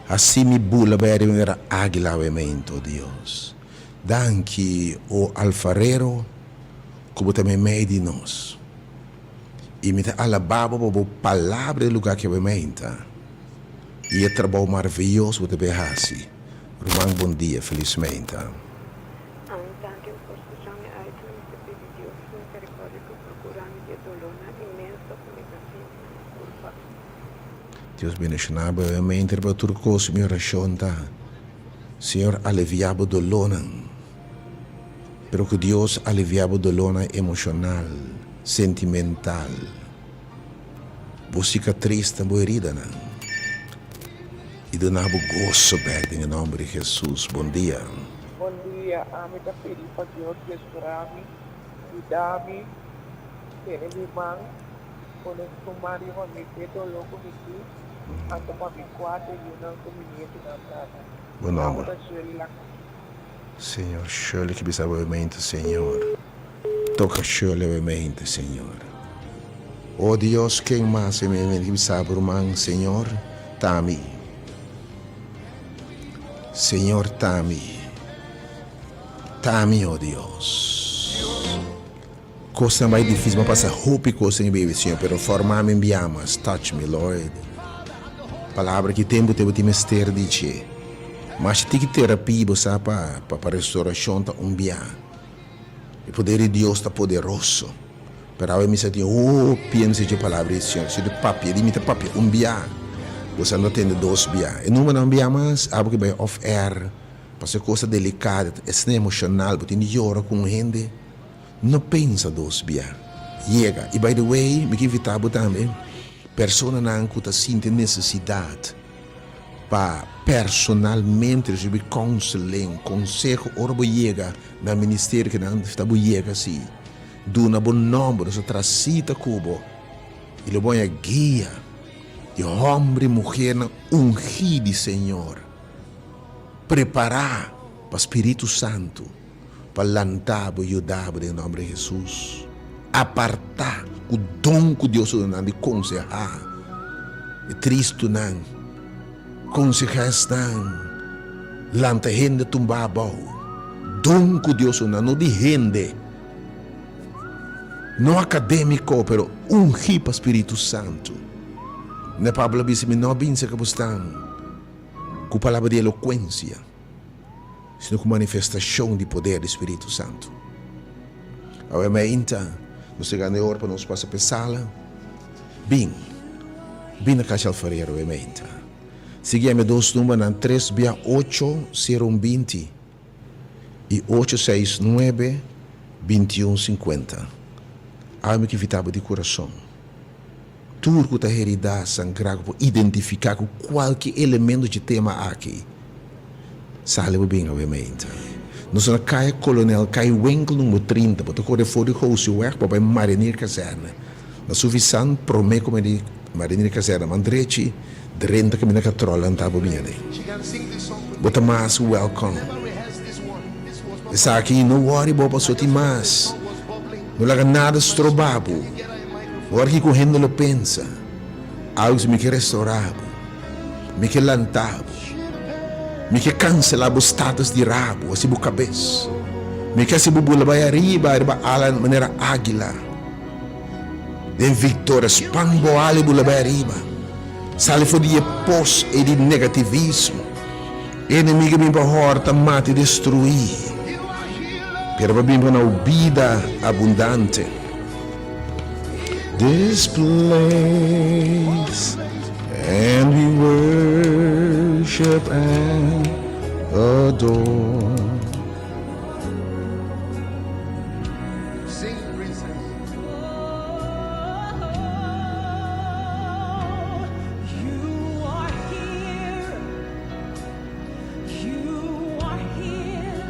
Hasi mi bula bai ariba manera águila awe-mento, o Dios. Danki, o Alfarero, ku bo ta meimei di nos. I mi ta alabá bo pa bo palabra den lugá ki awe-menta i e trabou maravioso bo ta bay hasi. Ruman, bon dia, felis menta. Ami danki bo por skucha mi aitna mi ta pidi Dios su misericordia ku procura mi di e dolornan inmenso ku mi ta sinti na mi kurpa. Dios bendiciona bo e mente riba tur cos mi oracion ta Señor alivia bo dolornan pero cu Dios alivia bo dolornan emocional sentimental bo cicatrisnan bo heridanan y duna bo goso bek den e nomber di Jesus bon dia. Bon dia, ami ta pidi pa Dios restorá mi, yuda mi, tene mi man, pone su man riba mi p'e doló ku mi tin, anto pa mi kuater yunan ku mi nietunan tata. Bo nomber? Abo ta Shirley Lacoste. Señor Shirley ki bisa bo e mente Señor. Toca Shirley bo e mente Señor. Oh Dios ken mas e mente ki bisa bo ruman Señor ta mi. Señor ta mi. Ta mi oh Dios. Cosnan bai dificil mi a pasa hopi cos den mi bida Señor pero forma mi bia mas touch me Lord. Palabra ki tempo te bo tin mester di dje. Masha tiki terapia bo sa pa pa restauracion ta un bia. E poder di Dios ta poderoso. Pero awe mi sa tin hopi hende sa dje palabra di Señor. Si di papia di mi ta papia un bia, bo sa no tende dos bia. E numbernan un bia mas, abo ki bai off air, pasobra e cos ta delicado, esnan emocional, bo tin di yora cu un hende, no pensa dos bia, yega. Y by the way, mi ke invita bo tambe, personanan cu ta sinti necesidad. pa personalmente ricibi counseling, conseho ora bo yega na ministerio ki nan ta bo yega si. Duna bo nomber, nos ta traha cita cu bo y lo bo haña guia di homber y muhernan ungi di Señor, prepara pa Spiritu Santo pa lanta bo y yuda bo den nomber di Jesus. Aparta cu don cu Dios a duna nan di conseha e tristunan, conseha esnan lanta hende tumba abou. Don cu Dios a duna nan, no di hende, no academico, pero ungi pa Spiritu Santo. Ne Pablo a bisa, mi no a bin cerca bosnan cu palabra di elocuencia, sino ku manifestashon di poder di Spiritu Santu. Awe mainta nos ta gana e ora pa nos pasa pa e sala. Bin, bin na Kasha Alfarero awe mainta. Sigui yama e dos numbernan tres bia ocho sero un binti i ocho seis nuebe binti un sinkuenta. Awe mi ke invita bo di kurason. Tur ku ta heridá, sangrá ku por identifiká ku kualke elemento dje tema aki, sali bo bin awe meinta. Nos ta na Kaya Kolonel Kai Winkel numero 30, bo ta kore for di Gosiweg pa bai Marinierkazerne. Na Suvisan promé ku meri Marinierkazerne man drechi, drenta kaminda katròl nan ta bo bin aden. Bo ta mas wèlkòm. Esaki no wòri bo pasobra tin mas. No laga nada stroba bo. Ora kiko hende lo pensa, Algo si mi ke restaurá bo, mi ke lantá bo, mi ke kanselá bo status di rabo, hasi bo kabes, mi ke hasi bo bula bai ariba riba ala manera águila, den viktoria, span bo ala i bula bai ariba, sali for di e pos ei di negativismo. E enemigo a bin pa hòrta, mata i destruí, pero bo a bin pa na un bida abundante. This place and we worship and adore. Sing, princess. You are here. You are here.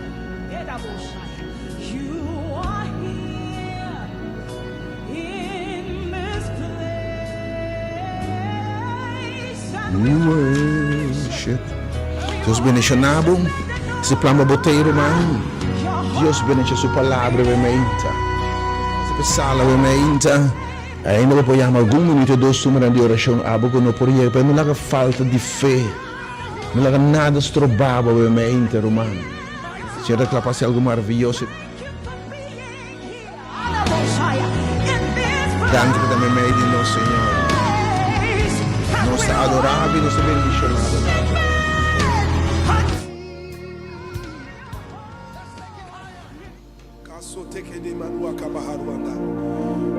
You are here in this place. And We worship. Dios bendiciona bo. Si plan pa bo tey ruman. Dios bendicia su palabra we meinta. Si pe sala we meinta. Ainda bo por yama algun minuto dos numeronan di oracion abo cu no por yega pero no laga falta di fe. No laga nada stroba bo we meinta ruman. Señor ta kla pa hasi algo maraviyoso. Danki pa ta meimei di nos, Señor. Nos ta adorá bo i nos ta bendishoná bo, Tata.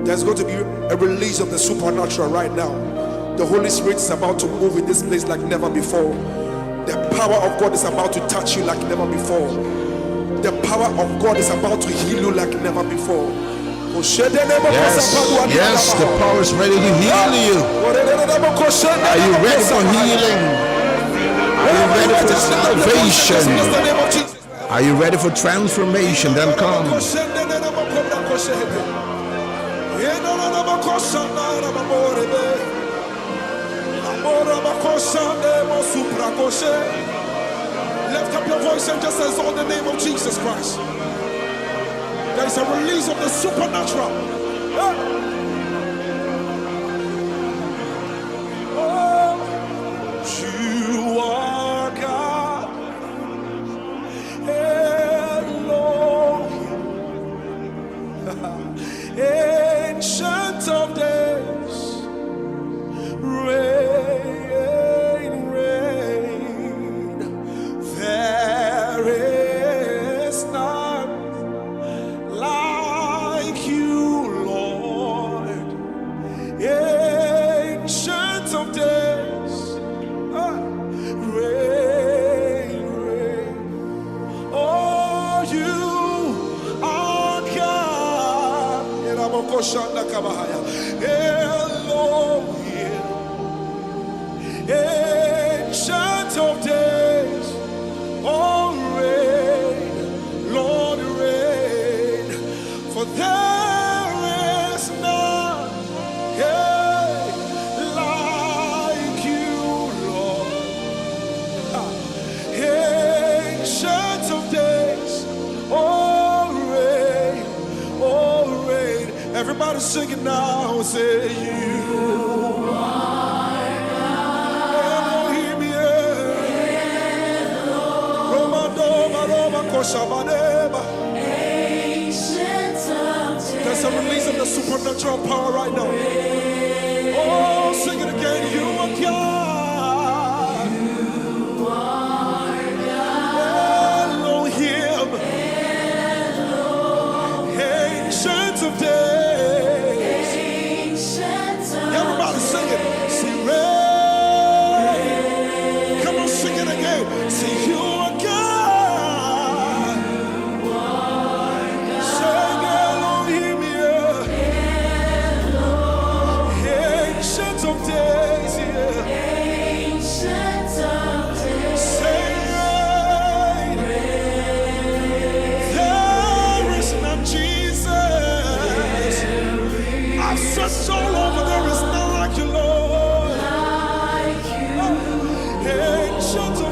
There's going to be a release of the supernatural right now. The Holy Spirit is about to move in this place like never before. The power of God is about to touch you like never before. The power of God is about to heal you like never before. Yes, yes, the power is ready to heal you. Are you ready for healing? Are you ready for salvation? Are you ready for transformation? Then come. Lift up your voice and just exalt the name of Jesus Christ. There is a release of the supernatural. Oh, you are God. Elohim. Ancient of days. Reign, reign. There is none like you, Lord. Ancient of days. Ah, reign, reign. Oh, you are God. Elohim. Ancient Sing it now. Say you are Elohim, yeah. Roma Doma Roma Koshabaneba. There's a release of the supernatural power right now. Oh, sing it again. You are God. Elohim. Ancient of days. Everybody sing it. Say, reign. Come on, sing it again. Say, you are God. Say, Elohim, yeah. Ancient of days, yeah. Say, reign. There is none, Jesus. I've searched all over, there is none like you, Lord. Ancient of